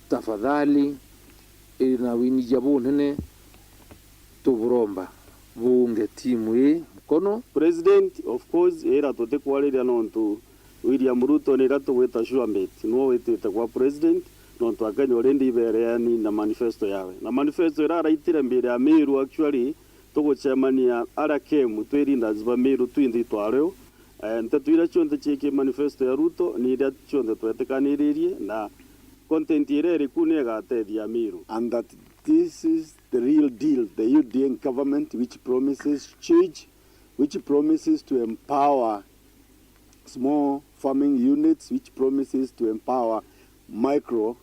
tafadhali, iri na winija bunene, tuburomba buunge timu ii mukono. President, of course, ira tutikwariria nontu William Ruto nira tugwita sure bet, niwe witite kwa president, nontu Akenya already ibereani na manifesto yawe. Na manifesto ira araitire mbere ya Meru, actually, tugucemania aria Kemu, twi leaders ba Meru twinthe itwariu. Eh, nteto iria cionthe ciiki manifesto ya Ruto ni iria cionthe twetikaniririe, na content iria iri ku ni igatethia Meru. And that this is the real deal, the U D A government which promises change, which promises to empower small farming units, which promises to empower micro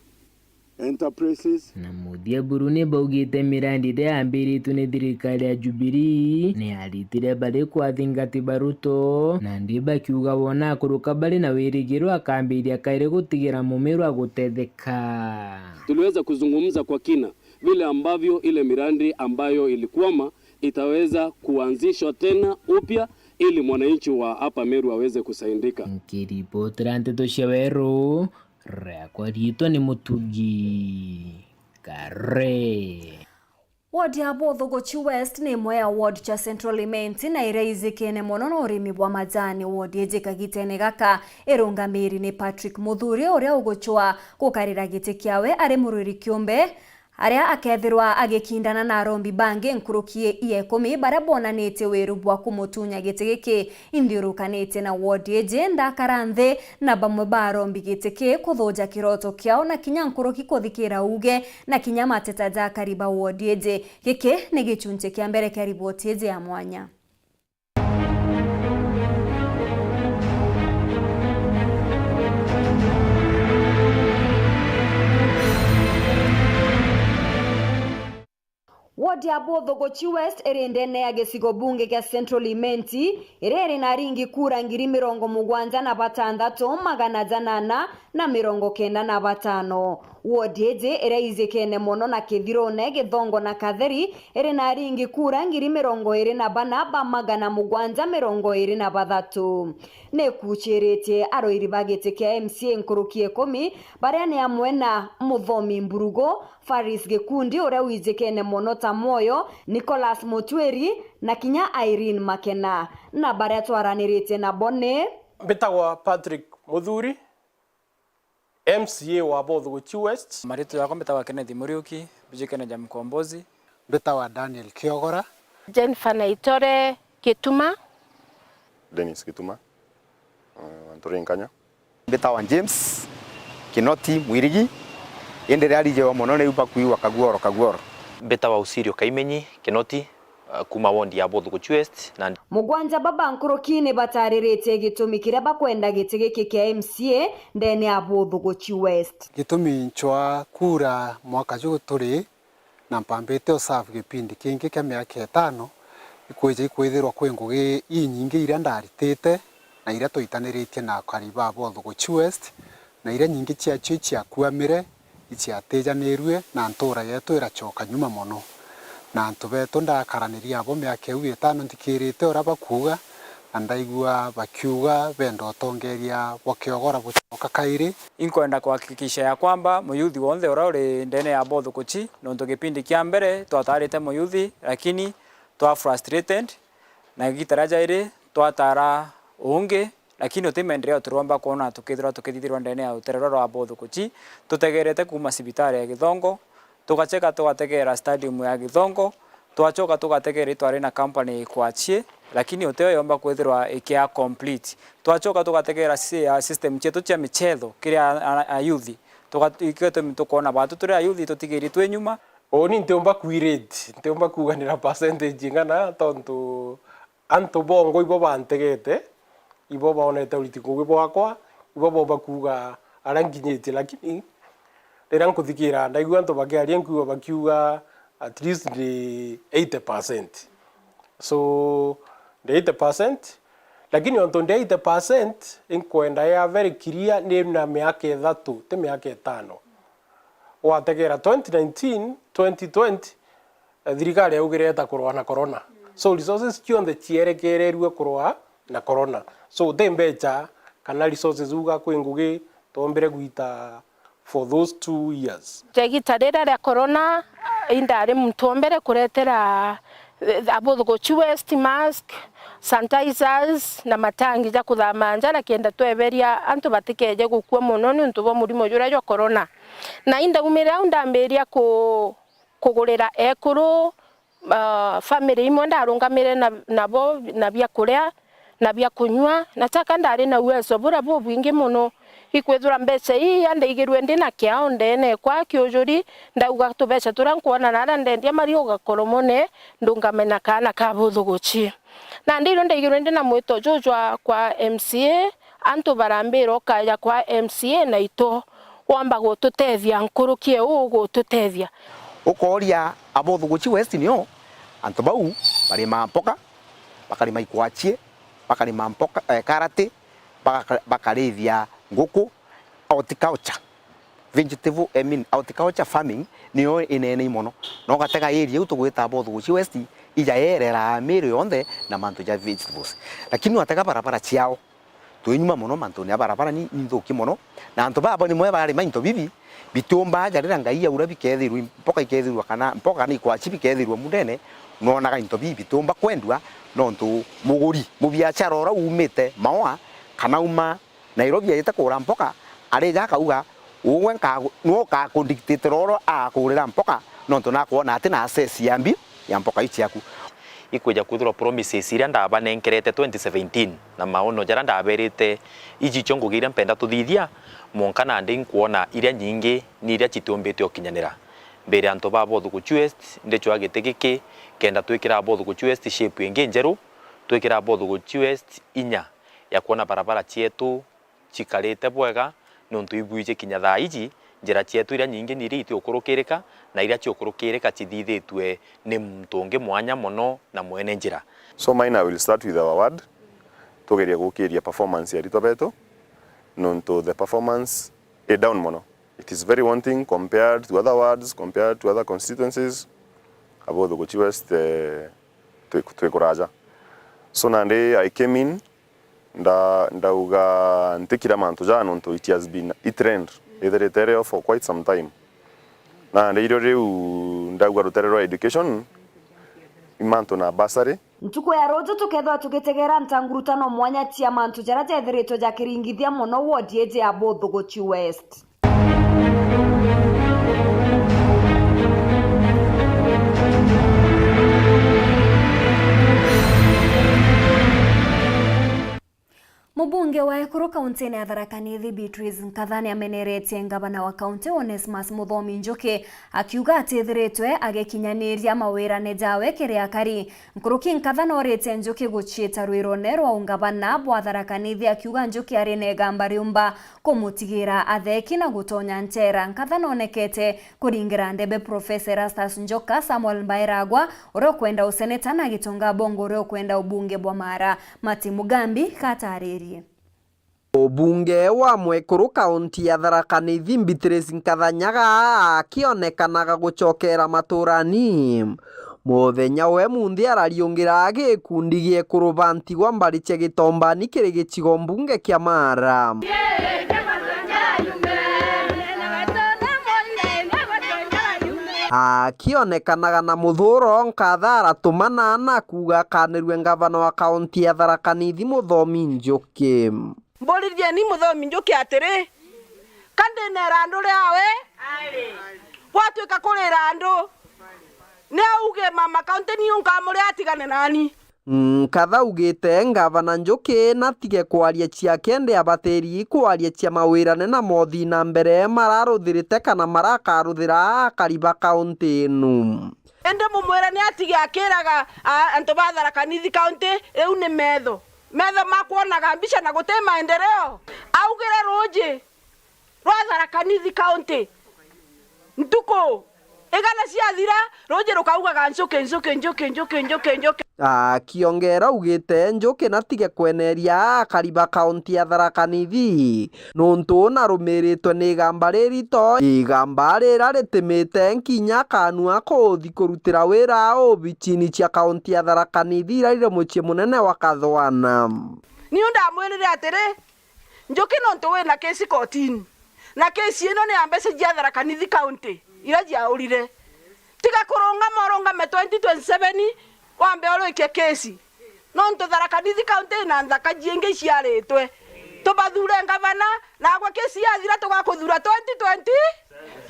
enterprises. Na muthia buru ni baugite mirandi iria yambiritwe ni thirikari ya Jubilee ni yaritire bari kwa athingati ba Ruto, nandi bakiuga wona akuruka bari na wirigiro akambiria kairi gutigira Mumiru agutetheka. Tuliweza kuzungumza kwa kina vile ambavyo ile miradi ambayo ilikwama itaweza kuanzishwa tena upya ili mwananchi wa hapa Meru aweze kusaidika. Nkiripotera nteto cia Weru, riakwa riitwa ni Mutugi Kare. Ward ya Buthuguchi West ni imwe ya ward cia Central Imenti na iria ijikene mono na urimi bwa majani. Ward iji kagitene gaka irungamiri ni Patrick Muthuri, uria ugucwa gukarira giti kiawe ari murwiri kiumbe, aria akethirwa agikindana na arombi bangi nkuruki ya ikumi baria bonanitie wiru bwa kumutunya giti giki. Inthiurukanitie na ward iji, ndakara nthi na bamwe ba arombi giti ki kuthuja kiroto kiao na kinya nkuruki kuthikira uuge na kinya mateta ja akari ba ward iji. Giki ni gichunchi kia mbere kia riboti iji ya mwanya. Ward ya Buthuguchi West iri ndene ya gicigo bunge kia Central Imenti, iria iri na aringi kura ngiri mirongo mugwanja na batantatu, magana janana na mirongo kenda na batano. Ward iji iria ijikene mono na Kithirune, Githongo na Katheri iri na aringi kura ngiri mirongo iri na bana ba magana mugwanja mirongo iri na bathatu. Ni kuuchiritie aroiri ba giti kia M C A nkuruki ikumi, baria ni amwe na Muthomi Mburugu, Faris Gikundi uria wijikene mono ta Mwoyo, Nicholas Mutwiri na kinya Irene Makena. Na baria twaraniritie nabo ni. Mbitagwa Patrick Muthuri, M C A wa Bothuguchi West. Maritwa jakwa mbitagwa Kenneth Muriuki, mbijikene ja Mkombozi. Mbitagwa Daniel Kiogora. Jennifer Naitore Gituma. Dennis Gituma, eh, Anturi Nkanya. Mbitagwa James Kinoti Mwirigi, indi riria rijewa mono riu bakuigua Kaguoro, Kaguoro. Mbitagwa Usirio Kaimenyi Kinoti, eh, kuma wondi ya Bothuguchi West, na Mugwanja baba nkuruki ni batariritie gitumi kiria bakwenda giti giki kia M C A ndene ya Bothuguchi West. Gitumi ncwaa kura mwaka juu turi na mpambite o serve gipindi kingi kia miaka itano, ikwija ikwithirwa kwi ngugi inyingi iria ndaritite na iria twaitaniritie na akari ba Bothuguchi West, na iria nyingi ciacio iciakuamire, iciatijanirue, na ntuura yetu iracoka nyuma mono. Na antu betu ndakaraniria abo miaka iu itano nthikirite uria bakuuga, na ndaigua bakiuga benda utongeria bwa Kiogora bucoka kairi. Inkwenda kuhakikisha ya kwamba muyuthi wonthe uria uri ndene ya Bothuguchi, nontu gipindi kia mbere twatarite muyuthi, lakini twa frustrated, na igita ria jairi twatara ungi, lakini uti maendeleo turomba kwona tukithirwa tukithithirwa ndene ya rutere ruria rwa Bothuguchi, tutegerete kuuma cibitari ya Githongo, tugacheka tugategera stadium ya Githongo, twachoka tugategera itwari na company ikwachie, lakini utio yomba kwithirwa ikia complete. Twachoka tugategera si-, a system cietu cia michetho kiri a, a, a youth. Tuga-, ikio tumi tukoona batu turi a youth tutigiritwe nyuma. Uuni ntiumba kwirate, ntiumba kuuganira percentage ing'ana, tontu antu bongwa ibo bantegete, ibo boonete uriti ngugi bwakwa, ibo boomba kuuga aria nkinyitie, lakini riria nkuthikira, ndaigua antu bakiaria, nkwigua bakiuga at least ndi eighty percent. So, ndi eighty percent, lakini ontu ndi eighty percent, inkwenda ya very clear, ni na miaka ithatu, ti miaka itano. Wategera twenty nineteen, twenty twenty, eh, thirikari yaugire ita kurwa na corona. So resources cionthe cierekererue kurwa na corona. So uti mbecha kana resources uga kwi ngugi twombire gwita for those two years. Jegita riria ria corona, indari muntu wa mbere kuretera, eh, Abothuguchi West mask, sanitizers na matangi ja kuthama nja na kenda tweberia antu batikeje gukua mono niuntu bwa murimo juria jwa corona. Na indaumire au ndambiria ku-, kugurira ekuru, ah, family imwe ndarungamire na, nabo na bia kuria na bia kunyua, na chaka ndari na uwezo buria bubwingi mono. Ikwithirwa mbecha ii ya ndaigirue ndi na kiao ndene kwa kiujuri, ndauga tubecha turia nkwona na aria ndendia mari ugakoromone ndungame na kaana ka Bothuguchi. Nandi irio ndaigirwe ndi na mwito juu jwa kwa M C A, antu barambira, "Ukaja kwa M C A naitwo, wamba gututethia, nkuruki eu ugututethia." Ukooria Abothuguchi West nio, antu bau barima mpoka, bakarima ikwachie, bakarima mpoka, eh, karati, baka-, bakarithia nguku, horticulture. Vegetable, I mean, horticulture farming niyo inene mono. Na ugatega area iu tugwita Bothuguchi West, ija yerera miru yonthe na mantu ja vegetables. Lakini watega barabara ciao, twi nyuma mono mantune ya barabara ni, ni nthuki mono. Na antu baba nimwe barima into bibi, bitiumba aja riria Ngai aura bikethirwa, mpoka ikethirwa kana mpoka kana ikwachi bikethirwa mundene, nonaga into bibi bitiumba kwendua, nontu muguri, mubiachara uria umite maoa kana uma Nairobi ajite kugura mpoka, arija akauga, "Ugwe nkagu-, niwe ukakundictate uria agakugurira mpoka, nontu nakwona ati na access ya mbi ya mpoka iu ciaku." Ikwija kwithirwa promises iria ndabanenkerete twenty seventeen na maono jaria ndaberite, iji icio ngugi iria mpenda tuthithia, mwanka nandi nkwona iria nyingi ni iria citiumbite ukinyanira. Mbere antu ba Bothuguchi West, ndichwa giti giki, kenda twikira Bothuguchi West shape ingi njeru, twikira Bothuguchi West inya ya kwona barabara cietu cikarite bwega, niuntu ibwiji kinya thaa iji, njira cietu iria nyingi ni iria itiukurukirika, na iria ciukurukirika cithithitue ni muntu ungi mwanya mono na mwene njira. So mine, I will start with our ward. Tugerie gukiria performance ya aritwa betu, niuntu the performance i down mono. It is very wanting compared to other wards, compared to other constituencies. Abo Thuguchi West, eh, twi, twi kuraja. So nandi I came in, nda, ndauga ntikira mantu jaa nontu it has been a trend, ithirite irio for quite some time. Nandi irio riu ndauga rutere rwa education, i mantu na bursary. Ntuku ya ruju tukethirwa tugitegera ntangurutano mwanya cia mantu jaria jethiritwe jakiringithia mono ward iji ya Buthuguchi West. Mubunge wa ekuru kauntine ya Tharaka Nithi, Beatrice Nkatha, niameneretie ngavana wa kaunti Onesmus Muthomi Njuki, akiuga ati ethiritwe agikinyaniria mawirane jawe kiri akari. Nkuruki Nkatha noritie Njuki guciita rwirone rwa ungavana bwa Tharaka Nithi, akiuga Njuki ari na igamba riumba kumutigira atheki na gutonya nchera. Nkatha nonekete kuringira ndebe Professor Erastus Njoka, Samuel Mbairagwa uria ukwenda useneta na Gitonga Bongo uria ukwenda ubunge bwa Mara. Martin Mugambi gataririe. Mubunge wa mwekuru kaunti ya Tharaka Nithi, Beatrice Nkatha Nyaga, akionekanaga gucokera maturani. Muthenya we munthi arariungira gikundi gia ekuru ba Ntigwa mbari cia Gitombani kiri gicigo mbunge kia Mara. Akionekanaga na muthuro, Nkatha aratumana na kuuga akanirue ngavana wa kaunti ya Tharaka Nithi Muthomi Njuki. Mburithieni Muthomi Njuki atiri, ka ndina irandu riawe? Gwatuika kuri irandu, ni auge mama kaunti niu nkamuria atigane nani. Nkatha augite ngavana Njuki natige kwaria ciake, ndi abatiri kwaria cia mawirane na mothi na mbere mararuthirite kana marakaruthira akari ba kaunti inu. Indi mumwire ni atige akiraga, a, antu ba Tharaka Nithi kaunti, riu ni metho. Metho makwonaga mbica na guti maendeleo. Augire ruuji rwa Tharaka Nithi County. Ntuku igana ciathira, ruuji rukaugaga, "Njuki, njuki, njuki, njuki, njuki, njuki." Akiongera augite, Njuki natige kweneria akari ba kaunti ya Tharaka Nithi, nuntu narumiritwe ni igamba ririto, igamba rira ritimite nkinya kanua kuthi kurutira wira obichini cia kaunti ya Tharaka Nithi iria iri mucii munene wa Kathwana. Niu ndamwirire atiri, Njuki, nontu wina kesi kotini, na kesi ino ni ya mbeca cia Tharaka Nithi County iria ciaurire. Tiga kurungama, urungame twenty twenty-seven wambe urike kesi. Nontu Tharaka Nithi County ina nthaka ciingi ciaritwe. Tubathure ngavana, nagwe kesi yathira tugakuthura twenty twenty.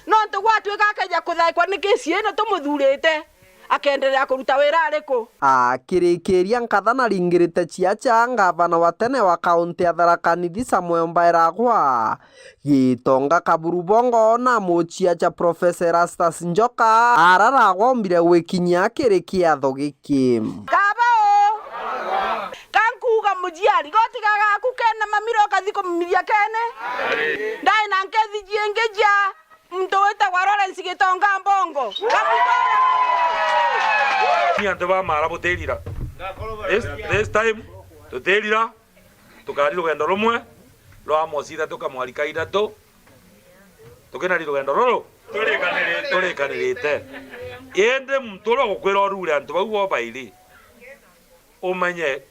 Nontu gwatuika akeja kuthaikwa ni kesi ino tumuthurite, akenderea kuruta wira ariku? Akirikiria Nkatha naringirite ciaca, ngavana wa tene wa kaunti ya Tharaka Nithi Samuel Mbairagwa, Gitonga Kaburu Bongo na muciaca Professor Erastus Njoka, araragwa ombire gwikinyia kiri kiatho giki. Kaba u! Ka nkuuga muciari, gotiga gaku kena mamira ukathi kumumithia kene? Ndai na nkethi ciingi cia muntu witagwa Lawrence Gitonga Mbongo. Ni antu ba Mara butirira. This, this time, tutirira, tukari rugendo rumwe rwa mosi ithatu kamwari ka ithatu, tukinari rugendo ruru turikanirite. Indi muntu uria ugukwira urure antu bau bobairi, umenye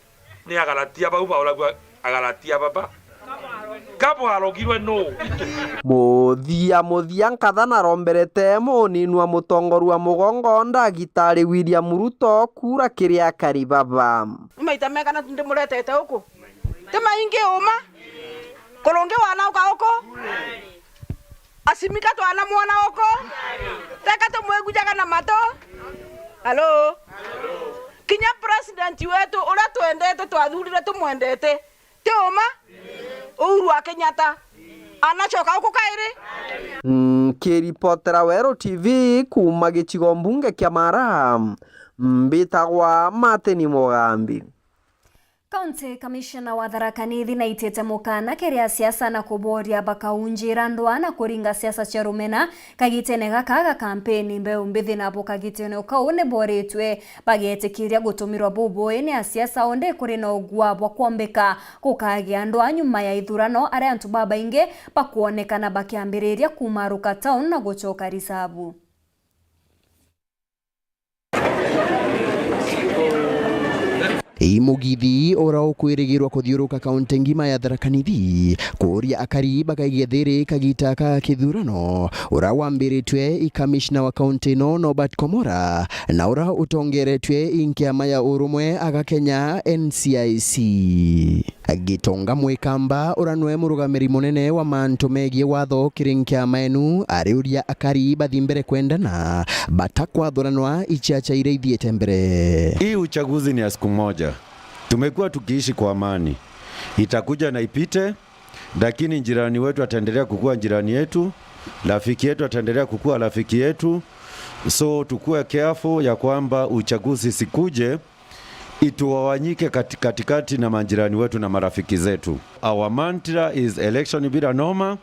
ni Agalatia bau bauragua, Agalatia baba. Kabwarogirwe nuu? Muthia muthia, Nkatha naromberete muninwa mutongoru wa mugongo, Ndagitari William Ruto, kura kiri akari baba. Ni maita megana ndimuretete uku? Ti maingi uma? Kurungi wanauka uku? Asimika twanamwona uku? Teka tumwigujaga na matu? Halo? Kinya president wetu uria twendete, twathurire tumwendete, ti uma? Uhuru wa Kenyatta. Anacoka uku kairi? Nkiripotera Weru T V kuuma gicigo mbunge kia Mara, mbitagwa Martin Mugambi. County Commissioner wa Tharaka Nithi naitite mukana kiri asiasa na kuboria bakaunjira ndwaa na kuringa siasa cia rumena kagitene gaka ga kampeni. Mbeu mbithi nabo kagitene kau ni boritwe bagetikiria gutumirwa bubui ni asiasa, undi kuri na ugua bwa kwombika gukagia ndwaa nyuma ya ithurano, aria antu babaingi bakwonekana bakiambiriria kumaruka town na gucoka risabu. Imugithi ura ukwirigirwa kuthiuruka kaunti ngima ya Tharaka Nithi kuuria akari bakaigia thiri kagita ka kithurano ura wambiritwe i kamishna wa kaunti ino Norbert Komora na ura utongeretwe i nkiama ya urumwe aga Kenya N C I C. Gitonga Mwikamba, ura nwe murugamiri munene wa mantu megii watho kiri nkiama enu, ariuria akari bathi mbere kwendana, batakwathwananwa ichacha iria ithiite mbere. Hii uchaguzi ni ya siku moja. Tumekuwa tukiishi kwa amani. Itakuja na ipite, lakini jirani wetu ataendelea kukua jirani yetu, rafiki yetu ataendelea kukua rafiki yetu. So tukue careful ya kwamba uchaguzi sikuje, itugawanyike kati-, katikati na majirani wetu na marafiki zetu. Our mantra is election bila noma,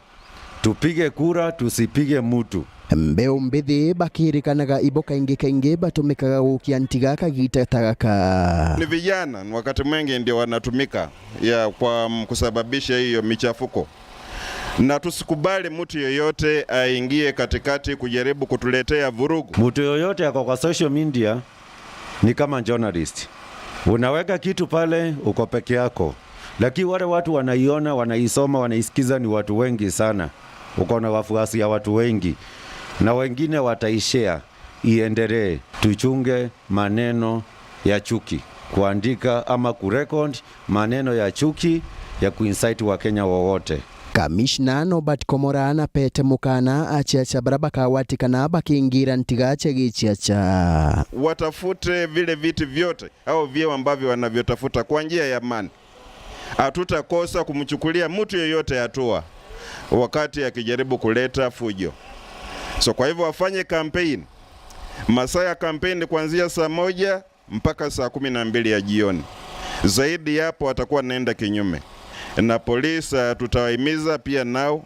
tupige kura, tusipige mtu. Mbeu mbithi bakirikanaga ibo kaingi kaingi batumikaga gukia ntiga kagita ta gaka. Ni vijana, wakati mwingi ndio wanatumika ya kwa kusababisha hiyo michafuko. Na tusikubali mtu yeyote aingie katikati kujaribu kutuletea vurugu. Mtu yoyote ako kwa social media ni kama journalist. Unaweka kitu pale, uko peke yako. Lakini wale watu wanaiona, wanaisoma, wanaisikiza ni watu wengi sana. Uko na wafuasi ya watu wengi. Na wengine wataishare, iendelee. Tuchunge maneno ya chuki. Kuandika ama kurecord maneno ya chuki ya kuincite Wakenya wowote. Kamishna Norbert Komora napete mukana achiacha baria bakagwatikana bakiingira ntiga cia gichiacha. Watafute vile viti vyote au vyeo ambavyo wanavyotafuta kwa njia ya amani. Hatutakosa kumchukulia mtu yeyote hatua wakati akijaribu kuleta fujo. So, kwa hivyo wafanye campaign. Masaa ya campaign ni kuanzia saa moja mpaka saa kumi na mbili ya jioni. Zaidi ya hapo watakuwa wanaenda kinyume. Na polisi, ah, tutawahimiza pia nao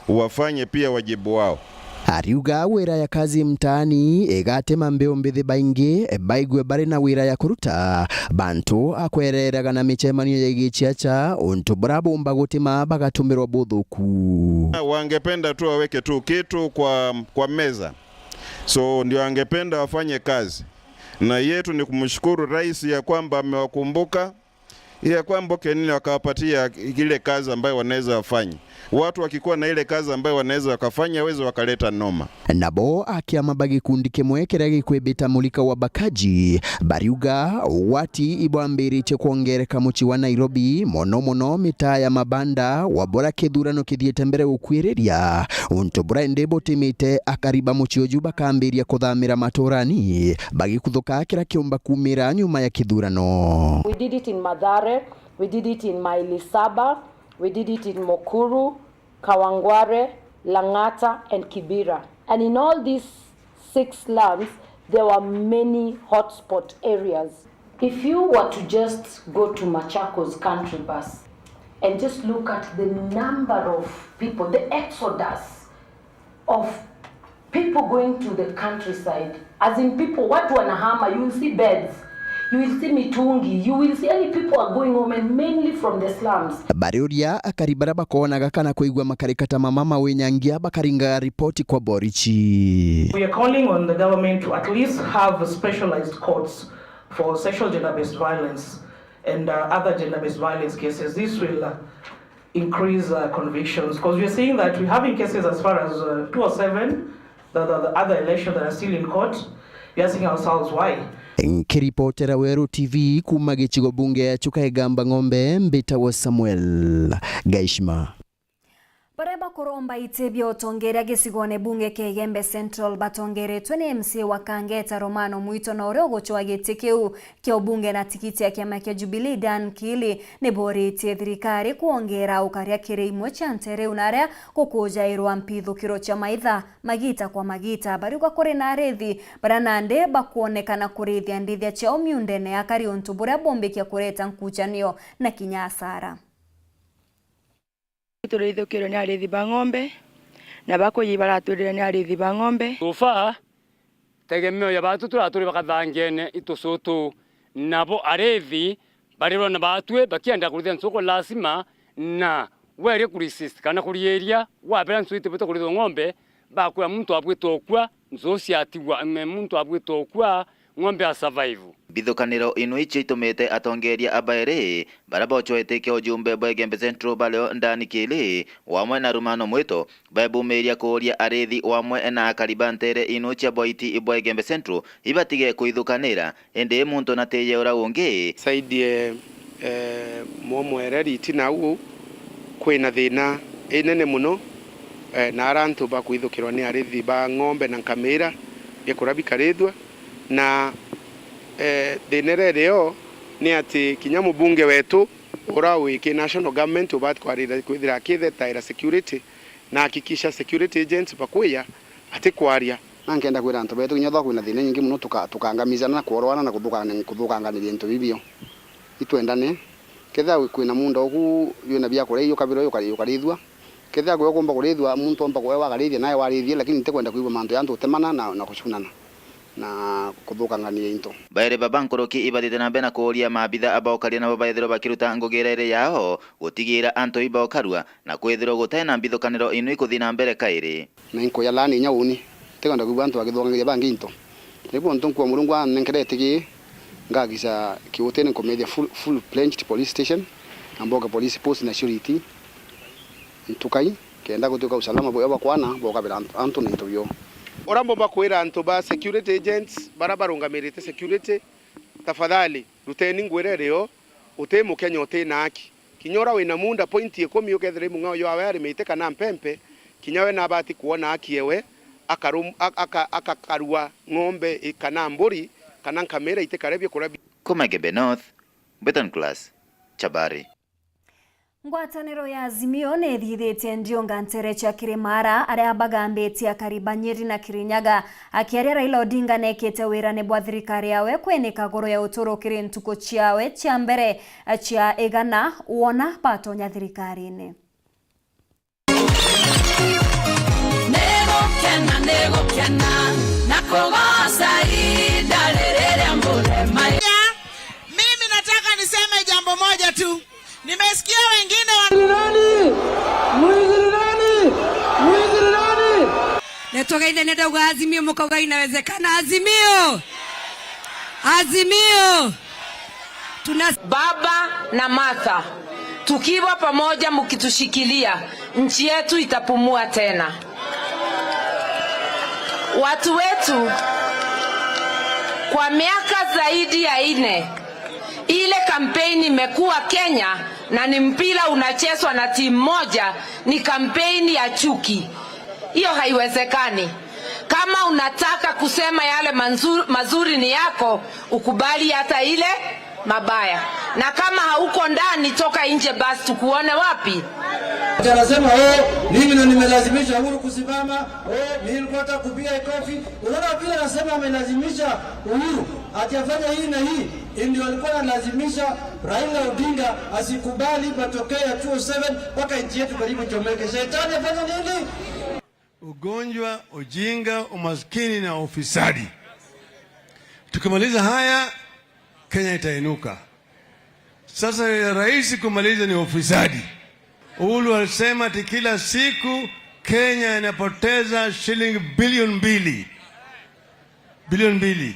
wafanye pia wajibu wao. Ariuga wira ya kazi mtaani igatema mbeu mbithi baingi baigue bari na wira ya kuruta, bantu akwereraga na micemanio ya gichiacha untu buria bumba gutima bagatumirwa buthuku. Wangependa tu waweke tu kitu kwa, kwa meza. So, ndio angependa wafanye kazi. Na yetu ni kumshukuru rais ya kwamba amewakumbuka, ya kwamba Kenini wakawapatia ile kazi ambayo wanaweza wafanye. Watu wakikuwa na ile kazi ambayo wanaweza wakafanya, hawezi wakaleta noma. Nabo akiama ba gikundi kimwe kiria gikwibita Mulika wa Bakaji, bariuga ugwati ibwambiritie kwongereka mucii wa Nairobi, mono mono mitaa ya mabanda, wabora kithurano kithiite mbere gukwiriria. Untu buria indi butimite akari ba mucii uju bakambiria kuthamira maturani, bagikuthuka kiria kiumba kumira nyuma ya kithurano. We did it in Mathare, we did it in Maili Saba, we did it in Mukuru, Kawangware, Lang'ata, and Kibera. And in all these six slums, there were many hotspot areas. If you were to just go to Machakos country bus and just look at the number of people, the exodus of people going to the countryside, as in people, watu wanahama, you will see beds, you will see mitungi, you will see, any people are going home, and mainly from the slums. Bariuria akari baria bakoonaga kana kuigua makarika ta mama mawinyangia bakaringa ripoti kwa borichi. We are calling on the government to at least have specialized courts for sexual gender-based violence and, uh, other gender-based violence cases. This will, uh, increase, uh, convictions, 'cause we are seeing that we're having cases as far as, uh, two oh seven, the, the, the other election that are still in court. We are asking ourselves why. Nkiripotera Weru T V kuuma gicigo bunge ya Chuka Igamba Ng'ombe, mbitagwo Samuel Gaishima. Baria bakuromba iti bia utongeria gicigone bunge kia Igembe Central batongeretwe ni M C A wa Kangeta Romano Mwito na uria ugucwa giti kiu kia ubunge na tikiti ya kiama kia Jubilee Dan Kili ni boritie thirikari kwongera ukaria kiri imwe cia ntere iu na aria gukujairwa mpithukiro cia maitha magita kwa magita. Bariuga kuri na arithi baria nandi bakwonekana kurithia ndithia ciao miundene akari untu buria bumbikia kureta nkucanio na kinya asara. Turithukirwe ni arithi ba ng'ombe, na bakuji ibaratwirira ni arithi ba ng'ombe. So far, tegemeo ya batu turaturi bakathangene itucutu, nabo arithi barirwa na batwi bakienda kurithia ncuku lazima, na weria kuresist kana kuriiria, wabera ncuku itibwite kurithwa ng'ombe, bakwira muntu abwite ukua, nzuu ciatigwa, muntu abwite ukua, ng'ombe a survive. Mbithukaniro inu icio itumite atongeria a bairi baria bocwete kia ujumbe bwa Igembe Central bario Ndani Kili wamwe na Rumano Mwito baebumiria kuuria arithi wamwe na akari ba ntere inu cia Bwaiti bwa Igembe Central ibatige kuithukanira, indi muntu na tiye ura ungi. Saidie, eh, Mwomwere Riti nau kwina thina inene muno, eh, na ara antu bakwithukirwa ni arithi ba ng'ombe na nkamira bia kuria bikarithua. Na, eh, thina iria irio ni ati kinya mubunge wetu ura wi ki national government ubati kwarira kwithira akithetaira security na hakikisha security agents bakuya ati kwaria. Na nkenda kwira antu betu kinya though kwina thina nyingi muno tuka-, tukangamizana na kworwana na kuthukana-, kuthukanganiria into bibio. Itwendane. Kethira kwina munda uku wina bia kuria, ukabirwa ukari-, ukarithua. Kethira kwi ukumba kurithua, muntu omba kuewa akarithia, nae warithie, lakini ntikwenda kwigua mantu ya antu gutemana na, na gucunana na kuthukangania into. Bairi baba nkuruki ibathite na mbere na kuuria maabitha abaukaria nabo baithirwa bakiruta ngugi iria iri yao gutigira antu ibaokarua na kwithirwa gutai na mbithukaniro inu ikuthi na mbere kairi. Na inkuya laani inya uuni, ntikwenda kwigua antu bagithukangagia bangi into. Niu untu nkua Murungu anenkerete gii, ngakisha kiutini nkumethia full, full fledged police station, na mboke police post na security ntukai, kenda gutuika usalama bwega bwa kwana bwokabira antu, antu na into bio. Uria mbumba kwira antu ba security agents, baria barungamirite security, tafadhali, ruteni ngugi iria irio, uti Mukenya uti na haki. Kinya uria wina munda point ikumi ukethira i mung'ao jwawe ari miti kana mpempe, kinya we nabati kwona haki ewe, akarum-, a-, aka-, akakarua ng'ombe i-, kana mburi, kana nkamira itikare biakuria bi- Kuma Igembe North, Britain Class, Chabari. Ngwataniro ya Azimio ni ithithitie ndiunga ntere cia Kirimara aria bagambitie akari ba Nyeri na Kirinyaga. Akiaria, Raila Odinga nekite wirane bwa thirikari yawe kwinika goro ya uturo kiri ntuku ciawe cia mbere cia igana wona batonya thirikarine. Nigukena, nigukena, na kugoca ihinda riri ria murema. Mimi nataka niseme jambo moja tu. Nimesikia wengine wa- Mwizi ni nani? Mwizi ni nani? Mwizi ni nani? Netugeithania ndauga Azimio, mukauga inawezekana. Azimio! Azimio! Tuna- Baba na Martha, tukiwa pamoja mkitushikilia, nchi yetu itapumua tena. Watu wetu, kwa miaka zaidi ya nne, ile kampeni imekuwa Kenya na ni mpira unachezwa na timu moja, ni kampeni ya chuki. Hiyo haiwezekani. Kama unataka kusema yale manzu-, mazuri ni yako, ukubali hata ile mabaya. Na kama hauko ndani, toka nje basi tukuone wapi? Anasema, "Oh, mimi ndo nimelazimisha Uhuru kusimama. Oh, mimi nilikuwa nataka kupiga kofi." Unaona vile anasema amelazimisha Uhuru ati afanye hii na hii, ndio alikuwa analazimisha Raila Odinga asikubali matokeo ya two oh seven mpaka nchi yetu karibu chomeke. Shetani afanye nini? Ugonjwa, ujinga, umaskini na ufisadi. Tukimaliza haya, Kenya itainuka. Sasa ya rais kumaliza ni ufisadi. Uhuru alisema ati kila siku Kenya inapoteza shilingi bilioni mbili. Bilioni mbili.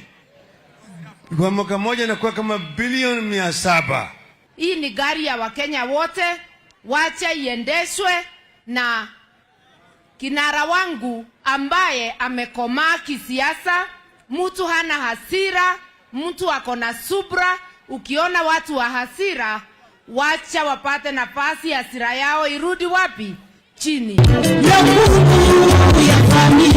Kwa mwaka moja inakuwa kama bilioni mia saba. Hii ni gari ya Wakenya wote, wacha iendeshwe na kinara wangu ambaye amekomaa kisiasa, mtu hana hasira, mtu ako na subra. Ukiona watu wa hasira, wacha wapate nafasi, hasira yao irudi wapi? chini. Ya Mungu ya kwani,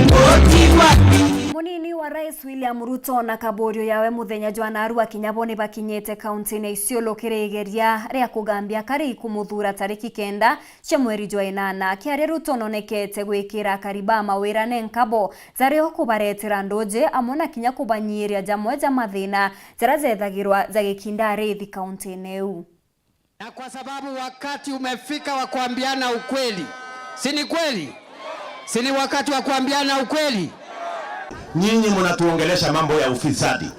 koti wapi? Munini wa Rais William Ruto na kaburio yawe muthenya jwa naru akinya bo ni bakinyite kaunti-ini ya Isiolo kiri igeria ria kugambia kari kumuthura tariki kenda cia mweri jwa inana. Akiaria, Ruto nonekete gwikira akari ba mawira nenka bo jari o kubaretera nduji amwe na kinya kubanyiiria jamwe ja mathina jaria jethagirwa jagikinda arithi kaunti-ini iu. Na kwa sababu wakati umefika wa kuambiana ukweli, si ni kweli? Si ni wakati wa kuambiana ukweli? Nyinyi mnatuongelesha mambo ya ufisadi.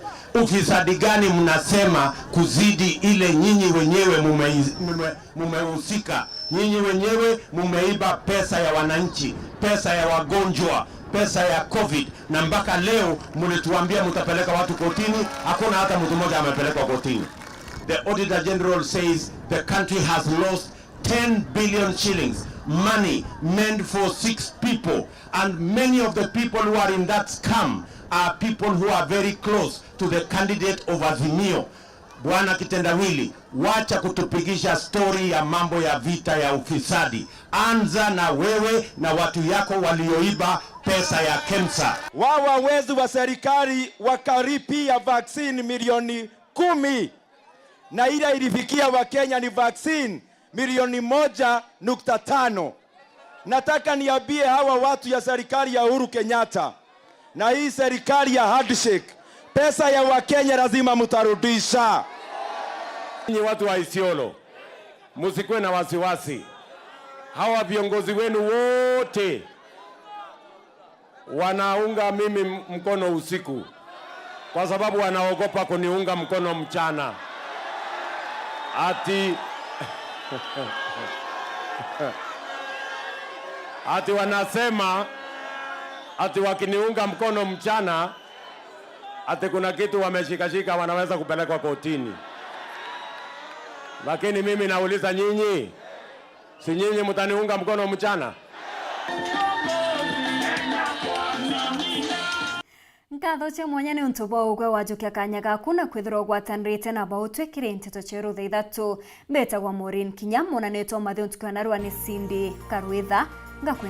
Ufisadi gani mnasema kuzidi ile nyinyi wenyewe mume- mume- mumehusika? Nyinyi wenyewe mumeiba pesa ya wananchi, pesa ya wagonjwa, pesa ya covid, na mpaka leo mlituambia mtapeleka watu kotini. Hakuna hata mtu mmoja amepelekwa kotini. The Auditor General says the country has lost ten billion shillings, money meant for six people, and many of the people who are in that scam are people who are very close to the candidate of Azimio. Bwana Kitendawili, wacha kutupigisha story ya mambo ya vita ya ufisadi. Anza na wewe na watu yako walioiba pesa ya KEMSA. Wawa wezi wa serikali wakaripia vaccine milioni kumi, na ile ilifikia Wakenya ni vaccine milioni moja nukta tano. Nataka niambie hawa watu ya serikali ya Uhuru Kenyatta na hii serikali ya handshake, pesa ya Wakenya lazima mtarudisha. Nyinyi watu wa Isiolo, msikuwe na wasiwasi. Hawa viongozi wenu wote wanaunga mimi mkono usiku kwa sababu wanaogopa kuniunga mkono mchana. Ati ati wanasema ati wakiniunga mkono mchana, ati kuna kitu wameshikashika, wanaweza kupelekwa kotini. Lakini mimi nauliza nyinyi, si nyinyi mtaniunga mkono mchana? Nkatho cia mwanya ni untu bwa ugwe wajukia kanya gaku na kwithirwa ugwatanirite na bau twikire nteto cieru thaa ithatu. Mbetagwa Maureen Kinya, mwonanitwe wa Mathio ntuku ya narua ni Cindy Karwitha. Ngakwira